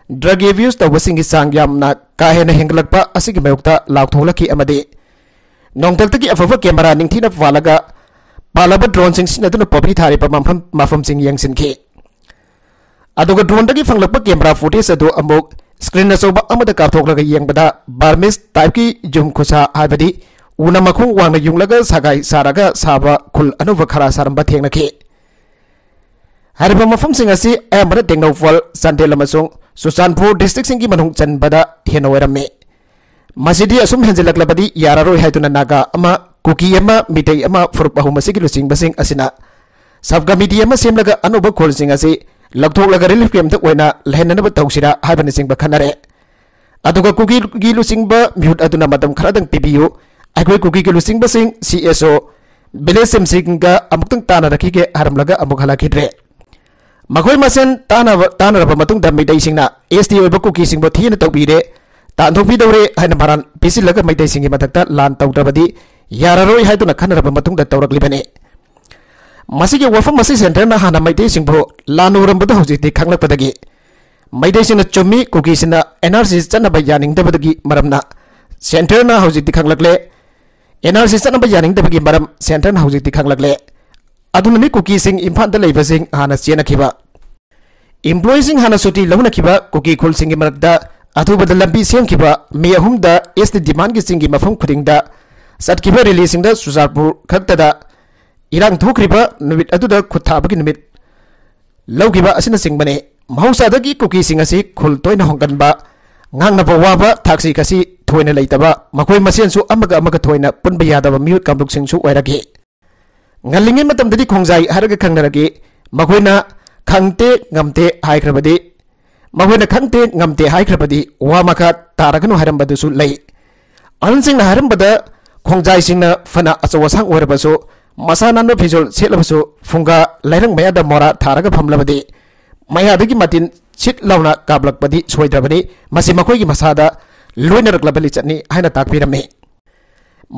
drug abuse ꯇꯧꯕꯁꯤꯡꯒꯤ ꯆꯥꯡ ꯌꯥꯝꯅ ꯀꯥ ꯍꯦꯟꯅ ꯍꯦꯟꯒꯠꯂꯛꯄ ꯑꯁꯤꯒꯤ ꯃꯥꯌꯣꯛꯇ ꯂꯥꯎꯊꯣꯛꯂꯛꯈꯤ ꯑꯃꯗꯤ ꯅꯣꯡꯊꯛꯇꯒꯤ ꯑꯐꯕ camera ꯅꯤꯡꯊꯤꯅ ꯄꯥꯜꯂꯒ, ꯄꯥꯜꯂꯕ droneꯁꯤꯡ ꯁꯤꯖꯤꯟꯅꯗꯨꯅ ꯄꯣꯄꯤ ꯊꯥꯔꯤꯕ ꯃꯐꯝ, ꯃꯐꯝꯁꯤꯡ ꯌꯦꯡꯁꯤꯟꯈꯤ꯫ ꯑꯗꯨꯒ droneꯗꯒꯤ ꯐꯪꯂꯛꯄ camera footage ꯑꯗꯨ ꯑꯃꯨꯛ screen ꯑꯆꯧꯕ ꯑꯃꯗ ꯀꯥꯞꯊꯣꯛꯂꯒ ꯌꯦꯡꯕꯗ Burmese typeꯀꯤ ꯌꯨꯝ ꯈꯨꯁꯥ, ꯍꯥꯏꯕꯗꯤ ꯎꯅ ꯃꯈꯣꯡ ꯋꯥꯡꯅ ꯌꯨꯡꯂꯒ ꯁꯒꯥꯏ ꯁꯥꯔꯒ ꯁꯥꯕ ꯈꯨꯜ ꯑꯅꯧꯕ ꯈꯔ ꯁꯥꯔꯝꯕ ꯊꯦꯡꯅꯈꯤ꯫ ꯍꯥꯏꯔꯤꯕ ꯃꯐꯝꯁꯤꯡ ꯑꯁꯤ ꯑꯌꯥꯝꯕꯅ ꯇꯦꯡꯅꯧꯄꯜ, ꯆꯥꯟꯗꯦꯜ ꯑꯃꯁꯨꯡ ꯆꯨꯔꯆꯥꯟꯄꯨꯔ districtꯁꯤꯡꯒꯤ ꯃꯅꯨꯡ ꯆꯟꯕꯗ ꯍꯦꯟꯅ ꯑꯣꯏꯔꯝꯃꯤ꯫ ꯃꯁꯤꯗꯤ ꯑꯁꯨꯝ ꯍꯦꯟꯖꯤꯜꯂꯛꯂꯕꯗꯤ ꯌꯥꯔꯔꯣꯏ ꯍꯥꯏꯗꯨꯅ ꯅꯥꯒꯥ ꯑꯃ, ꯀꯨꯀꯤ ꯑꯃ, ꯃꯤꯇꯩ ꯑꯃ, ꯐꯨꯔꯨꯞ ꯑꯍꯨꯝ ꯑꯁꯤꯒꯤ ꯂꯨꯆꯤꯡꯕꯁꯤꯡ ꯑꯁꯤꯅ sub committee ꯑꯃ ꯁꯦꯝꯂꯒ ꯑꯅꯧꯕ ꯈꯨꯜꯁꯤꯡ ꯑꯁꯤ ꯂꯧꯊꯣꯛꯂꯒ relief campꯇ ꯑꯣꯏꯅ ꯂꯩꯍꯟꯅꯅꯕ ꯇꯧꯁꯤꯔꯥ ꯍꯥꯏꯕꯅꯆꯤꯡꯕ ꯈꯟꯅꯔꯦ꯫ ꯑꯗꯨꯒ ꯀꯨꯀꯤꯒꯤ ꯂꯨꯆꯤꯡꯕ ꯃꯤꯍꯨꯠ ꯑꯗꯨꯅ ꯃꯇꯝ ꯈꯔꯗꯪ ꯄꯤꯕꯤꯌꯨ, ꯑꯩꯈꯣꯏ ꯀꯨꯀꯤꯒꯤ ꯂꯨꯆꯤꯡꯕꯁꯤꯡ, C S O, village ꯁꯤꯡꯒ ꯑꯃꯨꯛꯇꯪ ꯇꯥꯟꯅꯔꯛꯈꯤꯒꯦ ꯍꯥꯏꯔꯝꯂꯒ ꯑꯃꯨꯛ ꯍꯜꯂꯛꯈꯤꯗ꯭ꯔꯦ꯫ ꯃꯈꯣꯏ ꯃꯁꯦꯟ ꯇꯥꯟꯅꯕ, ꯇꯥꯟꯅꯔꯕ ꯃꯇꯨꯡꯗ ꯃꯩꯇꯩꯁꯤꯡꯅ ꯑꯦꯁ ꯇꯤ ꯑꯣꯏꯕ ꯀꯨꯀꯤꯁꯤꯡꯕꯨ ꯊꯤꯅ ꯇꯧꯕꯤꯔꯦ, ꯇꯥꯟꯊꯣꯛꯄꯤꯗꯧꯔꯦ ꯍꯥꯏꯅ ꯃꯔꯥꯜ ꯄꯤꯁꯤꯜꯂꯒ ꯃꯩꯇꯩꯁꯤꯡꯒꯤ ꯃꯊꯛꯇ ꯂꯥꯟ ꯇꯧꯗ꯭ꯔꯕꯗꯤ ꯌꯥꯔꯔꯣꯏ ꯍꯥꯏꯗꯨꯅ ꯈꯟꯅꯔꯕ ꯃꯇꯨꯡꯗ ꯇꯧꯔꯛꯂꯤꯕꯅꯤ꯫ ꯃꯁꯤꯒꯤ ꯋꯥꯐꯝ ꯑꯁꯤ ꯁꯦꯟꯇꯔꯅ ꯍꯥꯟꯅ ꯃꯩꯇꯩꯁꯤꯡꯕꯨ ꯂꯥꯟꯅꯨꯔꯝꯕꯗ ꯍꯧꯖꯤꯛꯇꯤ ꯈꯪꯂꯛꯄꯗꯒꯤ ꯃꯩꯇꯩꯁꯤꯡꯅ ꯆꯨꯝꯃꯤ, ꯀꯨꯀꯤꯁꯤꯡꯅ ꯑꯦꯟ ꯑꯥꯔ ꯁꯤ ꯆꯠꯅꯕ ꯌꯥꯅꯤꯡꯗꯕꯗꯒꯤ ꯃꯔꯝꯅ ꯁꯦꯟꯇꯔꯅ ꯍꯧꯖꯤꯛꯇꯤ ꯈꯪꯂꯛꯂꯦ꯫ ꯑꯦꯟ ꯑꯥꯔ ꯁꯤ ꯆꯠꯅꯕ ꯌꯥꯅꯤꯡꯗꯕꯒꯤ ꯃꯔꯝ ꯁꯦꯟꯇꯔꯅ ꯍꯧꯖꯤꯛꯇꯤ ꯈꯪꯂꯛꯂꯦ꯫ ꯑꯗꯨꯅꯅꯤ ꯀꯨꯀꯤꯁꯤꯡ ꯏꯝꯐꯥꯜꯗ ꯂꯩꯕꯁꯤꯡ ꯍꯥꯟꯅ ꯆꯦꯟꯅꯈꯤꯕ꯫ ꯏꯝꯄ꯭ꯂꯣꯌꯤꯁꯤꯡ ꯍꯥꯟꯅ ꯁꯨꯇꯤ ꯂꯧꯅꯈꯤꯕ ꯀꯨꯀꯤ ꯈꯨꯜꯁꯤꯡꯒꯤ ꯃꯔꯛꯇ ꯑꯊꯨꯕꯗ ꯂꯝꯕꯤ ꯁꯦꯝꯈꯤꯕ꯫ ꯃꯦ ꯑꯍꯨꯝꯗ ꯑꯦꯁ ꯇꯤ ꯗꯤꯃꯥꯟꯒꯤ ꯆꯤꯡꯒꯤ ꯃꯐꯝ ꯈꯨꯗꯤꯡꯗ ꯆꯠꯈꯤꯕ ꯔꯦꯂꯤꯁꯤꯡꯗ ꯆꯨꯔꯆꯥꯟꯄꯨꯔ ꯈꯛꯇꯗ ꯏꯔꯥꯡ ꯊꯣꯛꯈ꯭ꯔꯤꯕ ꯅꯨꯃꯤꯠ ꯑꯗꯨꯗ ꯈꯨꯠ ꯊꯥꯕꯒꯤ ꯅꯨꯃꯤꯠ ꯂꯧꯈꯤꯕ ꯑꯁꯤꯅꯆꯤꯡꯕꯅꯤ꯫ ꯃꯍꯧꯁꯥꯗꯒꯤ ꯀꯨꯀꯤꯁꯤꯡ ꯑꯁꯤ ꯈꯨꯜ ꯇꯣꯏꯅ ꯍꯣꯡꯒꯟꯕ, ꯉꯥꯡꯅꯕ ꯋꯥꯕ, ꯊꯛꯁꯤ ꯈꯥꯁꯤ ꯊꯣꯏꯅ ꯂꯩꯇꯕ, ꯃꯈꯣꯏ ꯃꯁꯦꯟꯁꯨ ꯑꯃꯒ ꯑꯃꯒ ꯊꯣꯏꯅ ꯄꯨꯟꯕ ꯌꯥꯗꯕ ꯃꯤꯑꯣꯏ ꯀꯥꯡꯂꯨꯞꯁꯤꯡꯁꯨ ꯑꯣꯏꯔꯛꯏ꯫ ꯉꯜꯂꯤꯉꯩ ꯃꯇꯝꯗꯗꯤ ꯈꯣꯡꯖꯥꯏ ꯍꯥꯏꯔꯒ ꯈꯪꯅꯔꯛꯏ꯫ ꯃꯈꯣꯏꯅ "ꯈꯪꯗꯦ ꯉꯝꯗꯦ" ꯍꯥꯏꯈ꯭ꯔꯕꯗꯤ, ꯃꯈꯣꯏꯅ "ꯈꯪꯗꯦ ꯉꯝꯗꯦ" ꯍꯥꯏꯈ꯭ꯔꯕꯗꯤ ꯋꯥ ꯃꯈꯥ ꯇꯥꯔꯒꯅꯨ ꯍꯥꯏꯔꯝꯕꯗꯨꯁꯨ ꯂꯩ꯫ ꯑꯍꯜꯁꯤꯡꯅ ꯍꯥꯏꯔꯝꯕꯗ, ꯈꯣꯡꯖꯥꯏꯁꯤꯡꯅ ꯐꯅ ꯑꯆꯧ ꯑꯁꯥꯡ ꯑꯣꯏꯔꯕꯁꯨ, ꯃꯁꯥ ꯅꯥꯟꯕ ꯐꯤꯖꯣꯜ ꯁꯦꯠꯂꯕꯁꯨ, ꯐꯨꯡꯒꯥ ꯂꯩꯔꯪ ꯃꯌꯥꯗ ꯃꯣꯔꯥ ꯊꯥꯔꯒ ꯐꯝꯂꯕꯗꯤ, ꯃꯌꯥꯗꯒꯤ ꯃꯇꯤꯟ ꯁꯤꯠ ꯂꯥꯎꯅ ꯀꯥꯞꯂꯛꯄꯗꯤ ꯁꯣꯏꯗ꯭ꯔꯕꯅꯤ꯫ ꯃꯁꯤ ꯃꯈꯣꯏꯒꯤ ꯃꯁꯥꯗ ꯂꯣꯏꯅꯔꯛꯂꯕ ꯂꯤꯆꯠꯅꯤ ꯍꯥꯏꯅ ꯇꯥꯛꯄꯤꯔꯝꯃꯤ꯫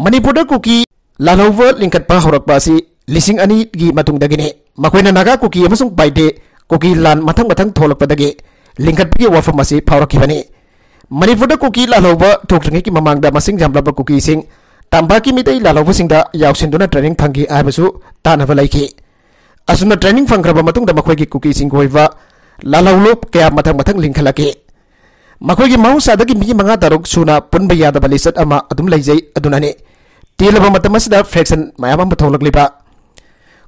ꯃꯅꯤꯄꯨꯔꯗ ꯀꯨꯀꯤ ꯂꯥꯜꯍꯧꯕ ꯂꯤꯡꯈꯠꯄ ꯍꯧꯔꯛꯄ ꯑꯁꯤ ꯂꯤꯁꯤꯡ ꯑꯅꯤꯒꯤ ꯃꯇꯨꯡꯗꯒꯤꯅꯤ꯫ ꯃꯈꯣꯏꯅ ꯅꯥꯒꯥ, ꯀꯨꯀꯤ ꯑꯃꯁꯨꯡ ꯄꯥꯏꯗꯦ ꯀꯨꯀꯤ ꯂꯥꯟ ꯃꯊꯪ ꯃꯊꯪ ꯊꯣꯛꯂꯛꯄꯗꯒꯤ ꯂꯤꯡꯈꯠꯄꯒꯤ ꯋꯥꯐꯝ ꯑꯁꯤ ꯐꯥꯎꯔꯛꯈꯤꯕꯅꯤ꯫ ꯃꯅꯤꯄꯨꯔꯗ ꯀꯨꯀꯤ ꯂꯥꯜꯍꯧꯕ ꯊꯣꯛꯇ꯭ꯔꯤꯉꯩꯒꯤ ꯃꯃꯥꯡꯗ ꯃꯁꯤꯡ ꯌꯥꯝꯂꯕ ꯀꯨꯀꯤꯁꯤꯡ ꯇꯝꯄꯥꯛꯀꯤ ꯃꯤꯇꯩ ꯂꯥꯜꯍꯧꯕꯁꯤꯡꯗ ꯌꯥꯎꯁꯤꯟꯗꯨꯅ ꯇ꯭ꯔꯦꯅꯤꯡ ꯐꯪꯈꯤ ꯍꯥꯏꯕꯁꯨ ꯇꯥꯟꯅꯕ ꯂꯩꯈꯤ꯫ ꯑꯁꯨꯝꯅ ꯇ꯭ꯔꯦꯅꯤꯡ ꯐꯪꯈ꯭ꯔꯕ ꯃꯇꯨꯡꯗ ꯃꯈꯣꯏꯒꯤ ꯀꯨꯀꯤꯁꯤꯡꯒꯤ ꯑꯣꯏꯕ ꯂꯥꯜꯍꯧꯂꯨꯞ ꯀꯌꯥ ꯃꯊꯪ ꯃꯊꯪ ꯂꯤꯡꯈꯠꯂꯛꯈꯤ꯫ ꯃꯈꯣꯏꯒꯤ ꯃꯍꯧꯁꯥꯗꯒꯤ ꯃꯤ ꯃꯉꯥ ꯇꯔꯨꯛ ꯁꯨꯅ ꯄꯨꯟꯕ ꯌꯥꯗꯕ ꯂꯤꯆꯠ ꯑꯃ ꯑꯗꯨꯝ ꯂꯩꯖꯩ꯫ ꯑꯗꯨꯅꯅꯤ ꯇꯦꯜꯂꯕ ꯃꯇꯝ ꯑꯁꯤꯗ ꯐ꯭ꯔꯦꯛꯁꯟ ꯃꯌꯥꯝ ꯑꯃ ꯊꯣꯛꯂꯛꯂꯤꯕ꯫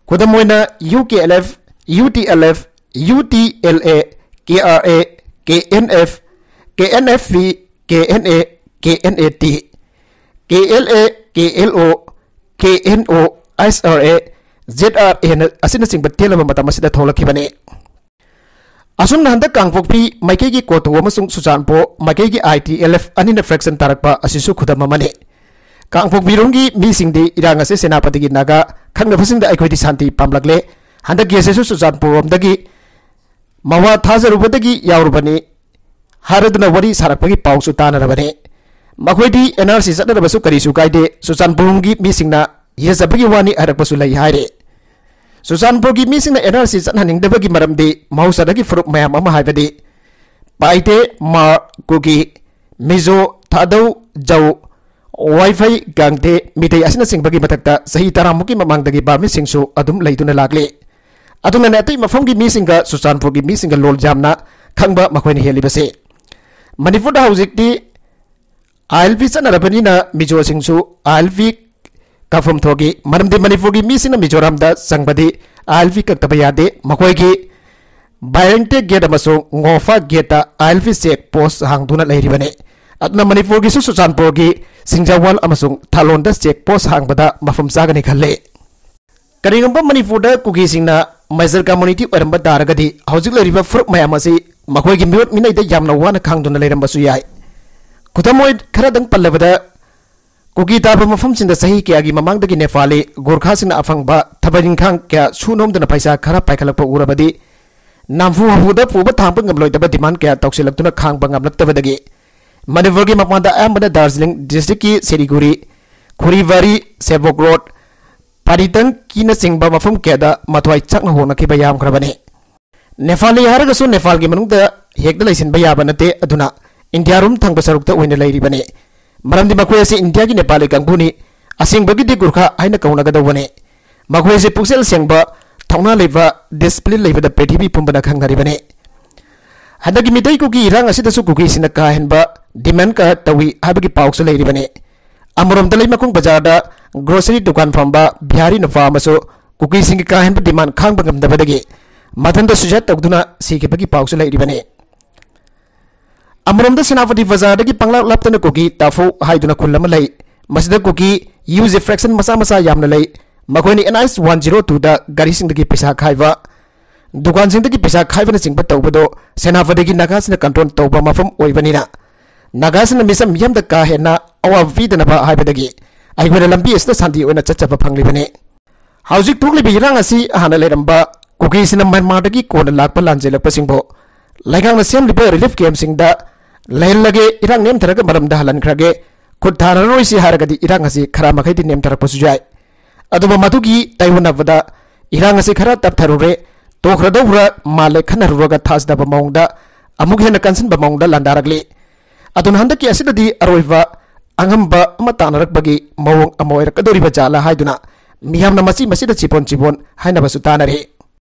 ꯈꯨꯗꯝ ꯑꯣꯏꯅ, U K L F, U T L F, U T L A, K R A, K N F, K N F P, K N A, K N A T, K L A, K L O, K N O, S R A, Z R ꯑꯦꯅ ꯑꯁꯤꯅꯆꯤꯡꯕ ꯇꯦꯜꯂꯕ ꯃꯇꯝ ꯑꯁꯤꯗ ꯊꯣꯛꯂꯛꯈꯤꯕꯅꯤ꯫ ꯑꯁꯨꯝꯅ ꯍꯟꯗꯛ ꯀꯥꯡꯄꯣꯛꯄꯤ ꯃꯥꯏꯀꯩꯒꯤ ꯀꯣꯇꯨ ꯑꯃꯁꯨꯡ ꯆꯨꯔꯆꯥꯟꯄꯨꯔ ꯃꯥꯏꯀꯩꯒꯤ ꯑꯥꯏ T L F ꯑꯅꯤꯅ fraction ꯇꯥꯔꯛꯄ ꯑꯁꯤꯁꯨ ꯈꯨꯗꯝ ꯑꯃꯅꯤ꯫ ꯀꯥꯡꯄꯣꯛꯄꯤꯔꯣꯝꯒꯤ ꯃꯤꯁꯤꯡꯗꯤ ꯏꯔꯥꯡ ꯑꯁꯤ ꯁꯦꯅꯥꯄꯇꯤꯒꯤ ꯅꯥꯒꯥ ꯈꯪꯅꯕꯁꯤꯡꯗ ꯑꯩꯈꯣꯏꯗꯤ ꯁꯥꯟꯇꯤ ꯄꯥꯝꯂꯛꯂꯦ꯫ ꯍꯟꯗꯛꯀꯤ ꯑꯁꯤꯁꯨ ꯆꯨꯔꯆꯥꯟꯄꯨꯔꯔꯣꯝꯗꯒꯤ ꯃꯋꯥ ꯊꯥꯖꯔꯨꯕꯗꯒꯤ ꯌꯥꯎꯔꯨꯕꯅꯤ ꯍꯥꯏꯔꯗꯨꯅ ꯋꯥꯔꯤ ꯁꯥꯔꯛꯄꯒꯤ ꯄꯥꯎꯁꯨ ꯇꯥꯅꯔꯕꯅꯤ꯫ ꯃꯈꯣꯏꯗꯤ ꯑꯦꯟ ꯑꯥꯔ ꯁꯤ ꯆꯠꯅꯔꯕꯁꯨ ꯀꯔꯤꯁꯨ ꯀꯥꯏꯗꯦ, ꯆꯨꯔꯆꯥꯟꯄꯨꯔꯒꯤ ꯃꯤꯁꯤꯡꯅ ꯌꯦꯠꯆꯕꯒꯤ ꯋꯥꯅꯤ ꯍꯥꯏꯔꯛꯄꯁꯨ ꯂꯩ ꯍꯥꯏꯔꯤ꯫ ꯆꯨꯔꯆꯥꯟꯄꯨꯔꯒꯤ ꯃꯤꯁꯤꯡꯅ ꯑꯦꯟ ꯑꯥꯔ ꯁꯤ ꯆꯠꯍꯟꯅꯤꯡꯗꯕꯒꯤ ꯃꯔꯝꯗꯤ ꯃꯍꯧꯁꯥꯗꯒꯤ ꯐꯨꯔꯨꯞ ꯃꯌꯥꯝ ꯑꯃ, ꯍꯥꯏꯕꯗꯤ ꯄꯥꯏꯇꯦ, ꯃꯥꯔ, ꯀꯨꯀꯤ, ꯃꯤꯖꯣ, ꯊꯥꯗꯧ, ꯖꯧ, ꯋꯥꯏꯐꯩ, ꯒꯥꯡꯇꯦ, ꯃꯤꯇꯩ ꯑꯁꯤꯅꯆꯤꯡꯕꯒꯤ ꯃꯊꯛꯇ ꯆꯍꯤ ꯇꯔꯥꯃꯨꯛꯀꯤ ꯃꯃꯥꯡꯗꯒꯤ ꯕꯥꯔꯃꯤꯁꯤꯡꯁꯨ ꯑꯗꯨꯝ ꯂꯩꯗꯨꯅ ꯂꯥꯛꯂꯤ꯫ ꯑꯗꯨꯅꯅꯦ ꯑꯇꯩ ꯃꯐꯝꯒꯤ ꯃꯤꯁꯤꯡꯒ ꯆꯨꯔꯆꯥꯟꯄꯨꯔꯒꯤ ꯃꯤꯁꯤꯡꯒ ꯂꯣꯜ ꯌꯥꯝꯅ ꯈꯪꯕ ꯃꯈꯣꯏꯅ ꯍꯦꯜꯂꯤꯕꯁꯦ꯫ ꯃꯅꯤꯄꯨꯔꯗ ꯍꯧꯖꯤꯛꯇꯤ ꯑꯥꯏ ꯑꯦꯜ ꯄꯤ ꯆꯠꯅꯔꯕꯅꯤꯅ ꯃꯤꯖꯣꯁꯤꯡꯁꯨ ꯑꯥꯏ ꯑꯦꯜ ꯄꯤ ꯀꯥꯞꯐꯝ ꯊꯣꯛꯏ꯫ ꯃꯔꯝꯗꯤ ꯃꯅꯤꯄꯨꯔꯒꯤ ꯃꯤꯁꯤꯡꯅ ꯃꯤꯖꯣꯔꯥꯝꯗ ꯆꯪꯕꯗꯤ ꯑꯥꯏ ꯑꯦꯜ ꯄꯤ ꯀꯛꯇꯕ ꯌꯥꯗꯦ꯫ ꯃꯈꯣꯏꯒꯤ ꯕꯥꯏꯔꯦꯡꯇꯦ ꯒꯦꯠ ꯑꯃꯁꯨꯡ ꯉꯣꯐꯥ ꯒꯦꯠꯇ ꯑꯥꯏ ꯑꯦꯜ ꯄꯤ ꯆꯦꯛ ꯄꯣꯁ ꯍꯥꯡꯗꯨꯅ ꯂꯩꯔꯤꯕꯅꯤ꯫ ꯑꯗꯨꯅ ꯃꯅꯤꯄꯨꯔꯒꯤꯁꯨ ꯆꯨꯔꯆꯥꯟꯄꯨꯔꯒꯤ ꯁꯤꯡꯖꯥꯋꯥꯜ ꯑꯃꯁꯨꯡ ꯊꯥꯂꯣꯟꯗ ꯆꯦꯛ ꯄꯣꯁ ꯍꯥꯡꯕꯗ ꯃꯐꯝ ꯆꯥꯒꯅꯤ ꯈꯜꯂꯤ꯫ ꯀꯔꯤꯒꯨꯝꯕ ꯃꯅꯤꯄꯨꯔꯗ ꯀꯨꯀꯤꯁꯤꯡꯅ ꯃꯦꯖꯔ ꯀꯝꯃꯨꯅꯤꯇꯤ ꯑꯣꯏꯔꯝꯕ ꯇꯥꯔꯒꯗꯤ ꯍꯧꯖꯤꯛ ꯂꯩꯔꯤꯕ ꯐꯨꯔꯨꯞ ꯃꯌꯥꯝ ꯑꯁꯤ ꯃꯈꯣꯏꯒꯤ ꯃꯤꯑꯣꯠ ꯃꯤꯅꯩꯗ ꯌꯥꯝꯅ ꯋꯥꯅ ꯈꯥꯡꯗꯨꯅ ꯂꯩꯔꯝꯕꯁꯨ ꯌꯥꯏ꯫ ꯈꯨꯗꯝ ꯑꯣꯏ ꯈꯔꯗꯪ ꯄꯜꯂꯕꯗ, ꯀꯨꯀꯤ ꯇꯥꯕ ꯃꯐꯝꯁꯤꯡꯗ ꯆꯍꯤ ꯀꯌꯥꯒꯤ ꯃꯃꯥꯡꯗꯒꯤ ꯅꯦꯄꯥꯂꯤ ꯒꯣꯔꯈꯥꯁꯤꯡꯅ ꯑꯐꯪꯕ ꯊꯕꯛ ꯏꯟꯈꯥꯡ ꯀꯌꯥ ꯁꯨ ꯅꯣꯝꯗꯨꯅ ꯄꯩꯁꯥ ꯈꯔ ꯄꯥꯏꯈꯠꯂꯛꯄ ꯎꯔꯕꯗꯤ, ꯅꯝꯐꯨ ꯍꯥꯐꯨꯗ ꯄꯨꯕ ꯊꯥꯡꯕ ꯉꯝꯂꯣꯏꯗꯕ ꯗꯤꯃꯥꯟ ꯀꯌꯥ ꯇꯧꯁꯤꯜꯂꯛꯇꯨꯅ ꯈꯥꯡꯕ ꯉꯝꯂꯛꯇꯕꯗꯒꯤ ꯃꯅꯤꯄꯨꯔꯒꯤ ꯃꯄꯥꯟꯗ ꯑꯌꯥꯝꯕꯅ ꯗꯥꯔꯖꯤꯂꯤꯡ ꯗꯤꯁꯇ꯭ꯔꯤꯛꯀꯤ ꯁꯤꯂꯤꯒꯨꯔꯤ, ꯈꯨꯔꯤꯕꯥꯔꯤ, ꯁꯦꯕꯣꯛ ꯔꯣꯗ, ꯄꯥꯔꯤꯇꯪꯀꯤꯅꯆꯤꯡꯕ ꯃꯐꯝ ꯀꯌꯥꯗ ꯃꯊ꯭ꯋꯥꯏ ꯆꯥꯛꯅ ꯍꯣꯡꯅꯈꯤꯕ ꯌꯥꯝꯈ꯭ꯔꯕꯅꯤ꯫ ꯅꯦꯄꯥꯂꯤ ꯍꯥꯏꯔꯒꯁꯨ ꯅꯦꯄꯥꯜꯒꯤ ꯃꯅꯨꯡꯗ ꯍꯦꯛꯇ ꯂꯩꯁꯤꯟꯕ ꯌꯥꯕ ꯅꯠꯇꯦ, ꯑꯗꯨꯅ ꯏꯟꯗꯤꯌꯥꯔꯣꯝ ꯊꯪꯕ ꯁꯔꯨꯛꯇ ꯑꯣꯏꯅ ꯂꯩꯔꯤꯕꯅꯤ꯫ ꯃꯔꯝꯗꯤ ꯃꯈꯣꯏ ꯑꯁꯤ ꯏꯟꯗꯤꯌꯥꯒꯤ ꯅꯦꯄꯥꯂꯤ ꯀꯥꯡꯕꯨꯅꯤ, ꯑꯁꯦꯡꯕꯒꯤꯗꯤ ꯒꯨꯔꯈꯥ ꯍꯥꯏꯅ ꯀꯧꯅꯒꯗꯧꯕꯅꯤ꯫ ꯃꯈꯣꯏ ꯑꯁꯤ ꯄꯨꯛꯆꯦꯜ ꯁꯦꯡꯕ, ꯊꯧꯅꯥ ꯂꯩꯕ, ꯗꯤꯁꯤꯄ꯭ꯂꯤꯟ ꯂꯩꯕꯗ ꯄ꯭ꯔꯤꯊꯤꯕꯤ ꯄꯨꯝꯕꯅ ꯈꯪꯅꯔꯤꯕꯅꯤ꯫ ꯍꯟꯗꯛꯀꯤ ꯃꯤꯇꯩ ꯀꯨꯀꯤ ꯏꯔꯥꯡ ꯑꯁꯤꯗꯁꯨ ꯀꯨꯀꯤꯁꯤꯡꯅ ꯀꯥ ꯍꯦꯟꯕ ꯗꯤꯃꯥꯟ ꯀꯌꯥ ꯇꯧꯏ ꯍꯥꯏꯕꯒꯤ ꯄꯥꯎꯁꯨ ꯂꯩꯔꯤꯕꯅꯤ꯫ ꯑꯃꯔꯣꯝꯗ ꯂꯩꯃꯈꯣꯡ ꯕꯖꯥꯔꯗ ꯒ꯭ꯔꯣꯁꯔꯤ ꯗꯨꯀꯥꯟ ꯐꯝꯕ ꯕꯤꯍꯥꯔꯤ ꯅꯨꯄꯥ ꯑꯃꯁꯨ ꯀꯨꯀꯤꯁꯤꯡꯒꯤ ꯀꯥ ꯍꯦꯟꯕ ꯗꯤꯃꯥꯟ ꯈꯥꯡꯕ ꯉꯝꯗꯕꯗꯒꯤ ꯃꯊꯟꯇ ꯁꯨꯏꯁꯥꯏꯗ ꯇꯧꯗꯨꯅ ꯁꯤꯈꯤꯕꯒꯤ ꯄꯥꯎꯁꯨ ꯂꯩꯔꯤꯕꯅꯤ꯫ ꯑꯃꯔꯣꯝꯗ ꯁꯦꯅꯥꯄꯇꯤ ꯕꯖꯥꯔꯗꯒꯤ ꯄꯪꯂꯥꯞ ꯂꯥꯞꯇꯅ ꯀꯨꯀꯤ ꯇꯥꯐꯨ ꯍꯥꯏꯗꯨꯅ ꯈꯨꯜ ꯑꯃ ꯂꯩ꯫ ꯃꯁꯤꯗ ꯀꯨꯀꯤ ꯌꯨ ꯖꯤ ꯐ꯭ꯔꯦꯛꯁꯟ ꯃꯆꯥ ꯃꯆꯥ ꯌꯥꯝꯅ ꯂꯩ꯫ ꯃꯈꯣꯏꯅ ꯑꯦꯟ ꯑꯩꯆ ꯋꯥꯟ ꯖꯤꯔꯣ ꯇꯨꯗ ꯒꯥꯔꯤꯁꯤꯡꯗꯒꯤ ꯄꯩꯁꯥ ꯈꯥꯏꯕ, ꯗꯨꯀꯥꯟꯁꯤꯡꯗꯒꯤ ꯄꯩꯁꯥ ꯈꯥꯏꯕꯅꯆꯤꯡꯕ ꯇꯧꯕꯗꯣ ꯁꯦꯅꯥꯄꯇꯤꯒꯤ ꯅꯥꯒꯥꯁꯤꯡꯅ ꯀꯟꯇ꯭ꯔꯣꯜ ꯇꯧꯕ ꯃꯐꯝ ꯑꯣꯏꯕꯅꯤꯅ ꯅꯥꯒꯥꯁꯤꯡꯅ ꯃꯤꯆꯝ ꯃꯤꯌꯥꯝꯗ ꯀꯥ ꯍꯦꯟꯅ ꯑꯋꯥꯕ ꯄꯤꯗꯅꯕ ꯍꯥꯏꯕꯗꯒꯤ ꯑꯩꯈꯣꯏꯅ ꯂꯝꯕꯤ ꯑꯁꯤꯗ ꯁꯥꯟꯇꯤ ꯑꯣꯏꯅ ꯆꯠꯆꯕ ꯐꯪꯂꯤꯕꯅꯤ꯫ ꯍꯧꯖꯤꯛ ꯊꯣꯛꯂꯤꯕ ꯏꯔꯥꯡ ꯑꯁꯤ ꯍꯥꯟꯅ ꯂꯩꯔꯝꯕ ꯀꯨꯀꯤꯁꯤꯡꯅ ꯃ꯭ꯌꯥꯟꯃꯥꯔꯗꯒꯤ ꯀꯣꯟꯅ ꯂꯥꯛꯄ ꯂꯥꯟꯖꯦꯜꯂꯛꯄꯁꯤꯡꯕꯨ ꯂꯩꯉꯥꯛꯅ ꯁꯦꯝꯂꯤꯕ ꯔꯤꯂꯤꯐ ꯀꯦꯝꯞꯁꯤꯡꯗ ꯂꯩꯍꯜꯂꯒꯦ, ꯏꯔꯥꯡ ꯅꯦꯝꯊꯔꯒ ꯃꯔꯝꯗ ꯍꯜꯍꯟꯈ꯭ꯔꯒꯦ, ꯈꯨꯠ ꯊꯥꯅꯔꯔꯣꯏꯁꯤ ꯍꯥꯏꯔꯒꯗꯤ ꯏꯔꯥꯡ ꯑꯁꯤ ꯈꯔ ꯃꯈꯩꯗꯤ ꯅꯦꯝꯊꯔꯛꯄꯁꯨ ꯌꯥꯏ꯫ ꯑꯗꯨꯕꯨ ꯃꯗꯨꯒꯤ ꯇꯥꯏꯑꯣꯟꯅꯕꯗ ꯏꯔꯥꯡ ꯑꯁꯤ ꯈꯔ ꯇꯞꯊꯔꯨꯔꯦ, ꯇꯣꯛꯈ꯭ꯔꯗꯧꯔ ꯃꯥꯜꯂꯦ ꯈꯟꯅꯔꯨꯔꯒ ꯊꯥꯖꯗꯕ ꯃꯑꯣꯡꯗ, ꯑꯃꯨꯛ ꯍꯦꯟꯅ ꯀꯟꯁꯤꯟꯕ ꯃꯑꯣꯡꯗ ꯂꯥꯟꯗꯥꯔꯛꯂꯤ꯫ ꯑꯗꯨꯅ ꯍꯟꯗꯛꯀꯤ ꯑꯁꯤꯗꯗꯤ ꯑꯔꯣꯏꯕ ꯑꯉꯝꯕ ꯑꯃ ꯇꯥꯟꯅꯔꯛꯄꯒꯤ ꯃꯑꯣꯡ ꯑꯃ ꯑꯣꯏꯔꯛꯀꯗꯧꯔꯤꯕ ꯖꯥꯠꯂ ꯍꯥꯏꯗꯨꯅ ꯃꯤꯌꯥꯝꯅ ꯃꯁꯤ ꯃꯁꯤꯗ ꯆꯤꯕꯣꯟ ꯆꯤꯕꯣꯟ ꯍꯥꯏꯅꯕꯁꯨ ꯇꯥꯅꯔꯤ꯫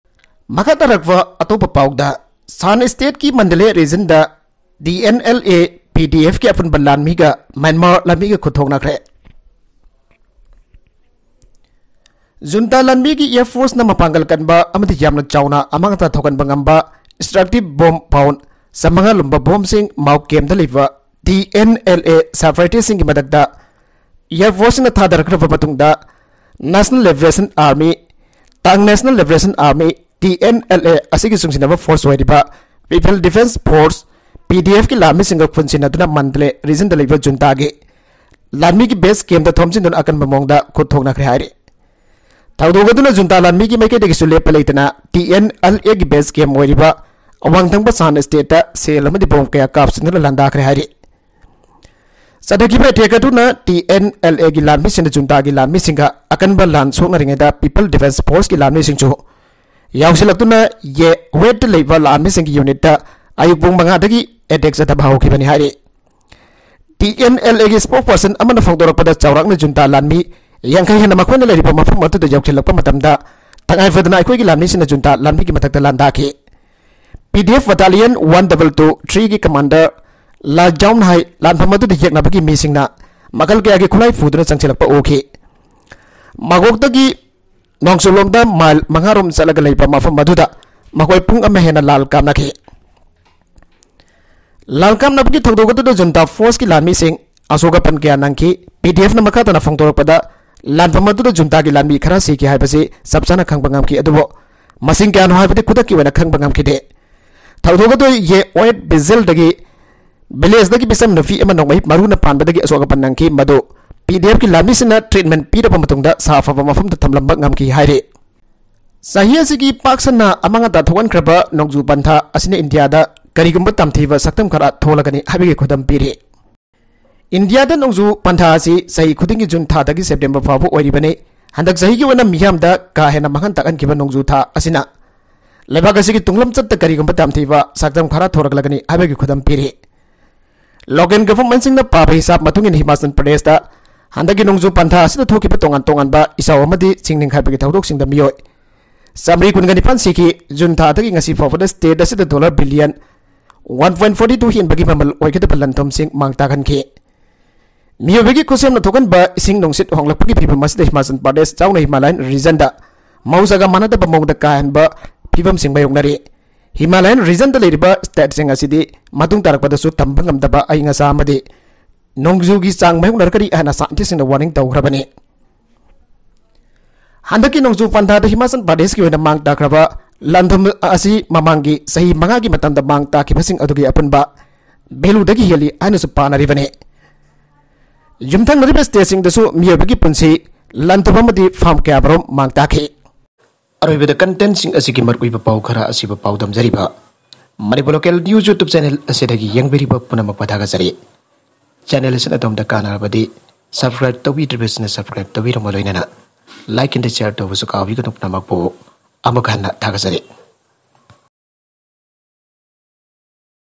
ꯃꯈꯥ ꯇꯥꯔꯛꯄ ꯑꯇꯣꯞꯄ ꯄꯥꯎꯗ, ꯁꯥꯟ ꯁ꯭ꯇꯦꯠꯀꯤ ꯃꯟꯗꯂꯦ ꯔꯤꯖꯟꯗ ꯗꯤ ꯑꯦꯟ ꯑꯦꯜ ꯑꯦ ꯄꯤ ꯗꯤ ꯑꯦꯐꯀꯤ ꯑꯄꯨꯟꯕ ꯂꯥꯟꯃꯤꯒ ꯃ꯭ꯌꯥꯟꯃꯥꯔ ꯂꯥꯟꯃꯤꯒ ꯈꯨꯠ ꯊꯣꯛꯅꯈ꯭ꯔꯦ꯫ ꯖꯨꯟꯇꯥ ꯂꯥꯟꯃꯤꯒꯤ ꯑꯦꯌꯔ ꯐꯣꯔꯁꯅ ꯃꯄꯥꯡꯒꯜ ꯀꯟꯕ ꯑꯃꯗꯤ ꯌꯥꯝꯅ ꯆꯥꯎꯅ ꯑꯃꯥꯡ ꯑꯇꯥ ꯊꯣꯛꯍꯟꯕ ꯉꯝꯕ ꯗꯤꯁꯇ꯭ꯔꯛꯇꯤꯚ ꯕꯣꯝ ꯄꯥꯎꯟ ꯆꯥꯃꯉꯥ ꯂꯨꯝꯕ ꯕꯣꯝꯁꯤꯡ ꯃꯥꯎ ꯀꯦꯝꯗ ꯂꯩꯕ ꯗꯤ ꯑꯦꯟ ꯑꯦꯜ ꯑꯦ ꯁꯕ ꯐꯥꯏꯇꯔꯁꯤꯡꯒꯤ ꯃꯊꯛꯇ ꯑꯦꯌꯔ ꯐꯣꯔꯁꯅ ꯊꯥꯗꯔꯛꯈ꯭ꯔꯕ ꯃꯇꯨꯡꯗ, ꯅꯦꯁꯅꯦꯜ ꯂꯤꯕꯔꯦꯁꯟ ꯑꯥꯔꯃꯤ, ꯇꯥꯡ national liberation army, T N L A, ꯑꯁꯤꯒꯤ ꯆꯨꯡꯁꯤꯟꯅꯕ ꯐꯣꯔꯁ ꯑꯣꯏꯔꯤꯕ people defence force, P D ꯑꯦꯐꯀꯤ ꯂꯥꯟꯃꯤꯁꯤꯡꯒ ꯄꯨꯟꯁꯤꯟꯅꯗꯨꯅ ꯃꯟꯗꯂꯦ ꯔꯤꯖꯟꯗ ꯂꯩꯕ ꯖꯨꯟꯇꯥꯒꯤ ꯂꯥꯟꯃꯤꯒꯤ ꯕꯦꯁ ꯀꯦꯝꯞꯇ ꯊꯣꯝꯖꯤꯟꯗꯨꯅ ꯑꯀꯟꯕ ꯃꯑꯣꯡꯗ ꯈꯨꯠ ꯊꯣꯛꯅꯈ꯭ꯔꯦ ꯍꯥꯏꯔꯤ꯫ ꯊꯧꯗꯣꯛ ꯑꯗꯨꯅ ꯖꯨꯟꯇꯥ ꯂꯥꯟꯃꯤꯒꯤ ꯃꯥꯏꯀꯩꯗꯒꯤꯁꯨ ꯂꯦꯞꯄ ꯂꯩꯇꯅ ꯇꯤ ꯑꯦꯟ ꯑꯦꯜ ꯑꯦꯒꯤ ꯕꯦꯁ ꯀꯦꯝꯞ ꯑꯣꯏꯔꯤꯕ ꯑꯋꯥꯡ ꯊꯪꯕ ꯁꯥꯟ ꯁ꯭ꯇꯦꯠꯇ ꯁꯦꯜ ꯑꯃꯗꯤ ꯕꯣꯝ ꯀꯌꯥ ꯀꯥꯞꯁꯤꯟꯗꯨꯅ ꯂꯥꯟꯗꯥꯈ꯭ꯔꯦ ꯍꯥꯏꯔꯤ꯫ ꯆꯠꯊꯈꯤꯕ ꯑꯦꯇꯦꯛ ꯑꯗꯨꯅ ꯇꯤ ꯑꯦꯟ ꯑꯦꯜ ꯑꯦꯒꯤ ꯂꯥꯟꯃꯤꯁꯤꯡꯅ ꯖꯨꯟꯇꯥꯒꯤ ꯂꯥꯟꯃꯤꯁꯤꯡꯒ ꯑꯀꯟꯕ ꯂꯥꯟ ꯁꯣꯛꯅꯔꯤꯉꯩꯗ ꯄꯤꯄꯜ ꯗꯤꯐꯦꯟꯁ ꯐꯣꯔꯁꯀꯤ ꯂꯥꯟꯃꯤꯁꯤꯡꯁꯨ ꯌꯥꯎꯁꯤꯜꯂꯛꯇꯨꯅ ꯌꯦ ꯋꯦꯠꯇ ꯂꯩꯕ ꯂꯥꯟꯃꯤꯁꯤꯡꯒꯤ ꯌꯨꯅꯤꯠꯇ ꯑꯌꯨꯛ ꯄꯨꯡ ꯃꯉꯥꯗꯒꯤ ꯑꯦꯇꯦꯛ ꯆꯠꯊꯕ ꯍꯧꯈꯤꯕꯅꯤ ꯍꯥꯏꯔꯤ꯫ ꯇꯤ ꯑꯦꯟ ꯑꯦꯜ ꯑꯦꯒꯤ ꯁ꯭ꯄꯣꯛꯁ ꯄꯔꯁꯟ ꯑꯃꯅ ꯐꯣꯡꯗꯣꯔꯛꯄꯗ, ꯆꯥꯎꯔꯥꯛꯅ ꯖꯨꯟꯇꯥ ꯂꯥꯟꯃꯤ ꯌꯥꯡꯈꯩ ꯍꯦꯟꯅ ꯃꯈꯣꯏꯅ ꯂꯩꯔꯤꯕ ꯃꯐꯝ ꯑꯗꯨꯗ ꯌꯧꯁꯤꯜꯂꯛꯄ ꯃꯇꯝꯗ, ꯇꯉꯥꯏ ꯐꯗꯅ ꯑꯩꯈꯣꯏꯒꯤ ꯂꯥꯟꯃꯤꯁꯤꯡꯅ ꯖꯨꯟꯇꯥ ꯂꯥꯟꯃꯤꯒꯤ ꯃꯊꯛꯇ ꯂꯥꯟꯗꯥꯈꯤ꯫ P D F battalion one double two ꯊ꯭ꯔꯤꯒꯤ ꯀꯃꯥꯟꯗꯔ ꯂꯥ ꯖꯥꯎꯟ ꯍꯥꯏ ꯂꯥꯟꯐꯝ ꯑꯗꯨꯗ ꯌꯦꯛꯅꯕꯒꯤ ꯃꯤꯁꯤꯡꯅ ꯃꯈꯜ ꯀꯌꯥꯒꯤ ꯈꯨꯠꯂꯥꯏ ꯄꯨꯗꯨꯅ ꯆꯪꯁꯤꯜꯂꯛꯄ ꯎꯈꯤ꯫ ꯃꯒꯣꯛꯇꯒꯤ ꯅꯣꯡꯆꯨꯞꯂꯣꯝꯗ ꯃꯥꯏꯜ ꯃꯉꯥꯔꯣꯝ ꯆꯠꯂꯒ ꯂꯩꯕ ꯃꯐꯝ ꯑꯗꯨꯗ ꯃꯈꯣꯏ ꯄꯨꯡ ꯑꯃ ꯍꯦꯟꯅ ꯂꯥꯜ ꯀꯥꯞꯅꯈꯤ꯫ ꯂꯥꯜ ꯀꯥꯞꯅꯕꯒꯤ ꯊꯧꯗꯣꯛ ꯑꯗꯨꯗ ꯖꯨꯟꯇꯥ ꯐꯣꯔꯁꯀꯤ ꯂꯥꯟꯃꯤꯁꯤꯡ ꯑꯁꯣꯛ ꯑꯄꯟ ꯀꯌꯥ ꯅꯪꯈꯤ꯫ ꯄꯤ ꯗꯤ ꯑꯦꯐꯅ ꯃꯈꯥ ꯇꯥꯅ ꯐꯣꯡꯗꯣꯔꯛꯄꯗ, ꯂꯥꯟꯐꯝ ꯑꯗꯨꯗ ꯖꯨꯟꯇꯥꯒꯤ ꯂꯥꯟꯃꯤ ꯈꯔ ꯁꯤꯈꯤ ꯍꯥꯏꯕꯁꯤ ꯆꯞ ꯆꯥꯅ ꯈꯪꯕ ꯉꯝꯈꯤ, ꯑꯗꯨꯕꯨ ꯃꯁꯤꯡ ꯀꯌꯥꯅꯣ ꯍꯥꯏꯕꯗꯤ ꯈꯨꯗꯛꯀꯤ ꯑꯣꯏꯅ ꯈꯪꯕ ꯉꯝꯈꯤꯗꯦ꯫ ꯊꯧꯗꯣꯛ ꯑꯗꯨ ꯌꯦ ꯑꯣꯏꯠ ꯕꯤꯖꯤꯜꯗꯒꯤ ꯚꯤꯂꯦꯖꯇꯒꯤ ꯃꯤꯆꯝ ꯅꯨꯄꯤ ꯑꯃ ꯅꯣꯡꯃꯩ ꯃꯔꯨꯅ ꯄꯥꯟꯕꯗꯒꯤ ꯑꯁꯣꯛ ꯑꯄꯟ ꯅꯪꯈꯤ, ꯃꯗꯨ ꯄꯤ ꯗꯤ ꯑꯦꯐꯀꯤ ꯂꯥꯟꯃꯤꯁꯤꯡꯅ ꯇ꯭ꯔꯤꯠꯃꯦꯟ ꯄꯤꯔꯕ ꯃꯇꯨꯡꯗ ꯁꯥꯐꯕ ꯃꯐꯝꯗ ꯊꯝꯂꯝꯕ ꯉꯝꯈꯤ ꯍꯥꯏꯔꯤ꯫ ꯆꯍꯤ ꯑꯁꯤꯒꯤ ꯄꯥꯛ ꯁꯟꯅ ꯑꯃꯥꯡ ꯑꯇꯥ ꯊꯣꯛꯍꯟꯈ꯭ꯔꯕ ꯅꯣꯡꯖꯨ ꯄꯟꯊꯥ ꯑꯁꯤꯅ ꯏꯟꯗꯤꯌꯥꯗ ꯀꯔꯤꯒꯨꯝꯕ ꯇꯝꯊꯤꯕ ꯁꯛꯇꯝ ꯈꯔ ꯊꯣꯛꯂꯒꯅꯤ ꯍꯥꯏꯕꯒꯤ ꯈꯨꯗꯝ ꯄꯤꯔꯤ꯫ ꯏꯟꯗꯤꯌꯥꯗ ꯅꯣꯡꯖꯨ ꯄꯟꯊꯥ ꯑꯁꯤ ꯆꯍꯤ ꯈꯨꯗꯤꯡꯒꯤ ꯖꯨꯟ ꯊꯥꯗꯒꯤ ꯁꯦꯞꯇꯦꯝꯕꯔ ꯐꯥꯎꯕ ꯑꯣꯏꯔꯤꯕꯅꯤ꯫ ꯍꯟꯗꯛ ꯆꯍꯤꯒꯤ ꯑꯣꯏꯅ ꯃꯤꯌꯥꯝꯗ ꯀꯥ ꯍꯦꯟꯅ ꯃꯥꯡꯍꯟ ꯇꯥꯛꯍꯟꯈꯤꯕ ꯅꯣꯡꯖꯨ ꯊꯥ ꯑꯁꯤꯅ ꯂꯩꯕꯥꯛ ꯑꯁꯤꯒꯤ ꯇꯨꯡꯂꯝꯆꯠꯇ ꯀꯔꯤꯒꯨꯝꯕ ꯇꯝꯊꯤꯕ ꯁꯛꯇꯝ ꯈꯔ ꯊꯣꯔꯛꯂꯒꯅꯤ ꯍꯥꯏꯕꯒꯤ ꯈꯨꯗꯝ ꯄꯤꯔꯤ꯫ ꯂꯣꯀꯦꯜ ꯒꯚꯔꯟꯃꯦꯟꯠꯁꯤꯡꯅ ꯄꯥꯕ ꯍꯤꯁꯥꯕ ꯃꯇꯨꯡ ꯏꯟꯅ ꯍꯤꯃꯥꯆꯜ ꯄ꯭ꯔꯗꯦꯁꯇ ꯍꯟꯗꯛꯀꯤ ꯅꯣꯡꯖꯨ ꯄꯟꯊꯥ ꯑꯁꯤꯗ ꯊꯣꯛꯈꯤꯕ ꯇꯣꯉꯥꯟ ꯇꯣꯉꯥꯟꯕ ꯏꯆꯥꯎ ꯑꯃꯗꯤ ꯆꯤꯡ ꯅꯤꯡꯈꯥꯏꯕꯒꯤ ꯊꯧꯗꯣꯛꯁꯤꯡꯗ ꯃꯤꯑꯣꯏ ꯆꯥꯃꯔꯤ ꯀꯨꯟꯒ ꯅꯤꯄꯥꯟ ꯁꯤꯈꯤ꯫ ꯖꯨꯟ ꯊꯥꯗꯒꯤ ꯉꯁꯤ ꯐꯥꯎꯕꯗ ꯁ꯭ꯇꯦꯠ ꯑꯁꯤꯗ dollar billion one point forty two ꯍꯦꯟꯕꯒꯤ ꯃꯃꯜ ꯑꯣꯏꯒꯗꯕ ꯂꯟꯊꯨꯝꯁꯤꯡ ꯃꯥꯡ ꯇꯥꯛꯍꯟꯈꯤ꯫ ꯃꯤꯑꯣꯏꯕꯒꯤ ꯈꯨꯠꯁꯦꯝꯅ ꯊꯣꯛꯍꯟꯕ ꯏꯁꯤꯡ ꯅꯨꯡꯁꯤꯠ ꯍꯣꯡꯂꯛꯄꯒꯤ ꯐꯤꯕꯝ ꯑꯁꯤꯗ ꯍꯤꯃꯥꯆꯜ ꯄ꯭ꯔꯗꯦꯁ ꯌꯥꯎꯅ ꯍꯤꯃꯥꯂꯌꯟ ꯔꯤꯖꯟꯗ ꯃꯍꯧꯁꯥꯒ ꯃꯥꯟꯅꯗꯕ ꯃꯑꯣꯡꯗ ꯀꯥ ꯍꯦꯟꯕ ꯐꯤꯕꯝꯁꯤꯡ ꯃꯥꯌꯣꯛꯅꯔꯤ꯫ ꯍꯤꯃꯥꯂꯌꯟ ꯔꯤꯖꯟꯗ ꯂꯩꯔꯤꯕ ꯁ꯭ꯇꯦꯠꯁꯤꯡ ꯑꯁꯤꯗꯤ ꯃꯇꯨꯡ ꯇꯥꯔꯛꯄꯗꯁꯨ ꯇꯝꯕ ꯉꯝꯗꯕ ꯑꯏꯪ ꯑꯁꯥ ꯑꯃꯗꯤ ꯅꯣꯡꯖꯨꯒꯤ ꯆꯥꯡ ꯃꯥꯌꯣꯛꯅꯔꯛꯀꯅꯤ ꯍꯥꯏꯅ ꯁꯥꯏꯟꯇꯤꯁꯁꯤꯡꯅ ꯋꯥꯔꯅꯤꯡ ꯇꯧꯈ꯭ꯔꯕꯅꯤ꯫ ꯍꯟꯗꯛꯀꯤ ꯅꯣꯡꯖꯨ ꯄꯟꯊꯥꯗ ꯍꯤꯃꯥꯆꯜ ꯄ꯭ꯔꯗꯦꯁꯀꯤ ꯑꯣꯏꯅ ꯃꯥꯡ ꯇꯥꯛꯈ꯭ꯔꯕ ꯂꯟꯊꯨꯝ ꯑꯁꯤ ꯃꯃꯥꯡꯒꯤ ꯆꯍꯤ ꯃꯉꯥꯒꯤ ꯃꯇꯝꯗ ꯃꯥꯡ ꯇꯥꯛꯈꯤꯕꯁꯤꯡ ꯑꯗꯨꯒꯤ ꯑꯄꯨꯟꯕ ꯚꯦꯂꯨꯗꯒꯤ ꯍꯦꯜꯂꯤ ꯍꯥꯏꯅꯁꯨ ꯄꯥꯅꯔꯤꯕꯅꯤ꯫ ꯌꯨꯝꯊꯪꯅꯔꯤꯕ ꯁ꯭ꯇꯦꯠꯁꯤꯡꯗꯁꯨ ꯃꯤꯑꯣꯏꯕꯒꯤ ꯄꯨꯟꯁꯤ ꯂꯟꯊꯨꯝ ꯑꯃꯗꯤ ꯐꯥꯝ ꯀꯌꯥꯃꯔꯨꯝ ꯃꯥꯡ ꯇꯥꯛꯈꯤ꯫ ꯑꯔꯣꯏꯕꯗ ꯀꯟꯇꯦꯟꯠꯁꯤꯡ ꯑꯁꯤꯒꯤ ꯃꯔꯨꯑꯣꯏꯕ ꯄꯥꯎ ꯈꯔ ꯑꯁꯤꯕꯨ ꯄꯥꯎꯗꯝꯖꯔꯤꯕ Manipur local news YouTube channel ꯑꯁꯤꯗꯒꯤ ꯌꯦꯡꯕꯤꯔꯤꯕ ꯄꯨꯝꯅꯃꯛꯄꯨ ꯊꯥꯒꯠꯆꯔꯤ꯫ ꯆꯦꯅꯦꯜ ꯑꯁꯤꯅ ꯑꯗꯣꯝꯗ ꯀꯥꯟꯅꯔꯕꯗꯤ ꯁꯕꯁꯀ꯭ꯔꯥꯏꯕ ꯇꯧꯕꯤꯗ꯭ꯔꯤꯕꯁꯤꯡꯅ ꯁꯕꯁꯀ꯭ꯔꯥꯏꯕ ꯇꯧꯕꯤꯔꯝꯕ ꯂꯣꯏꯅꯅ ꯂꯥꯏꯛ ꯑꯦꯟ ꯁꯤꯌꯔ ꯇꯧꯕꯁꯨ ꯀꯥꯎꯕꯤꯒꯅꯨ꯫ ꯄꯨꯝꯅꯃꯛꯄꯨ ꯑꯃꯨꯛ ꯍꯟꯅ ꯊꯥꯒꯠꯆꯔꯤ꯫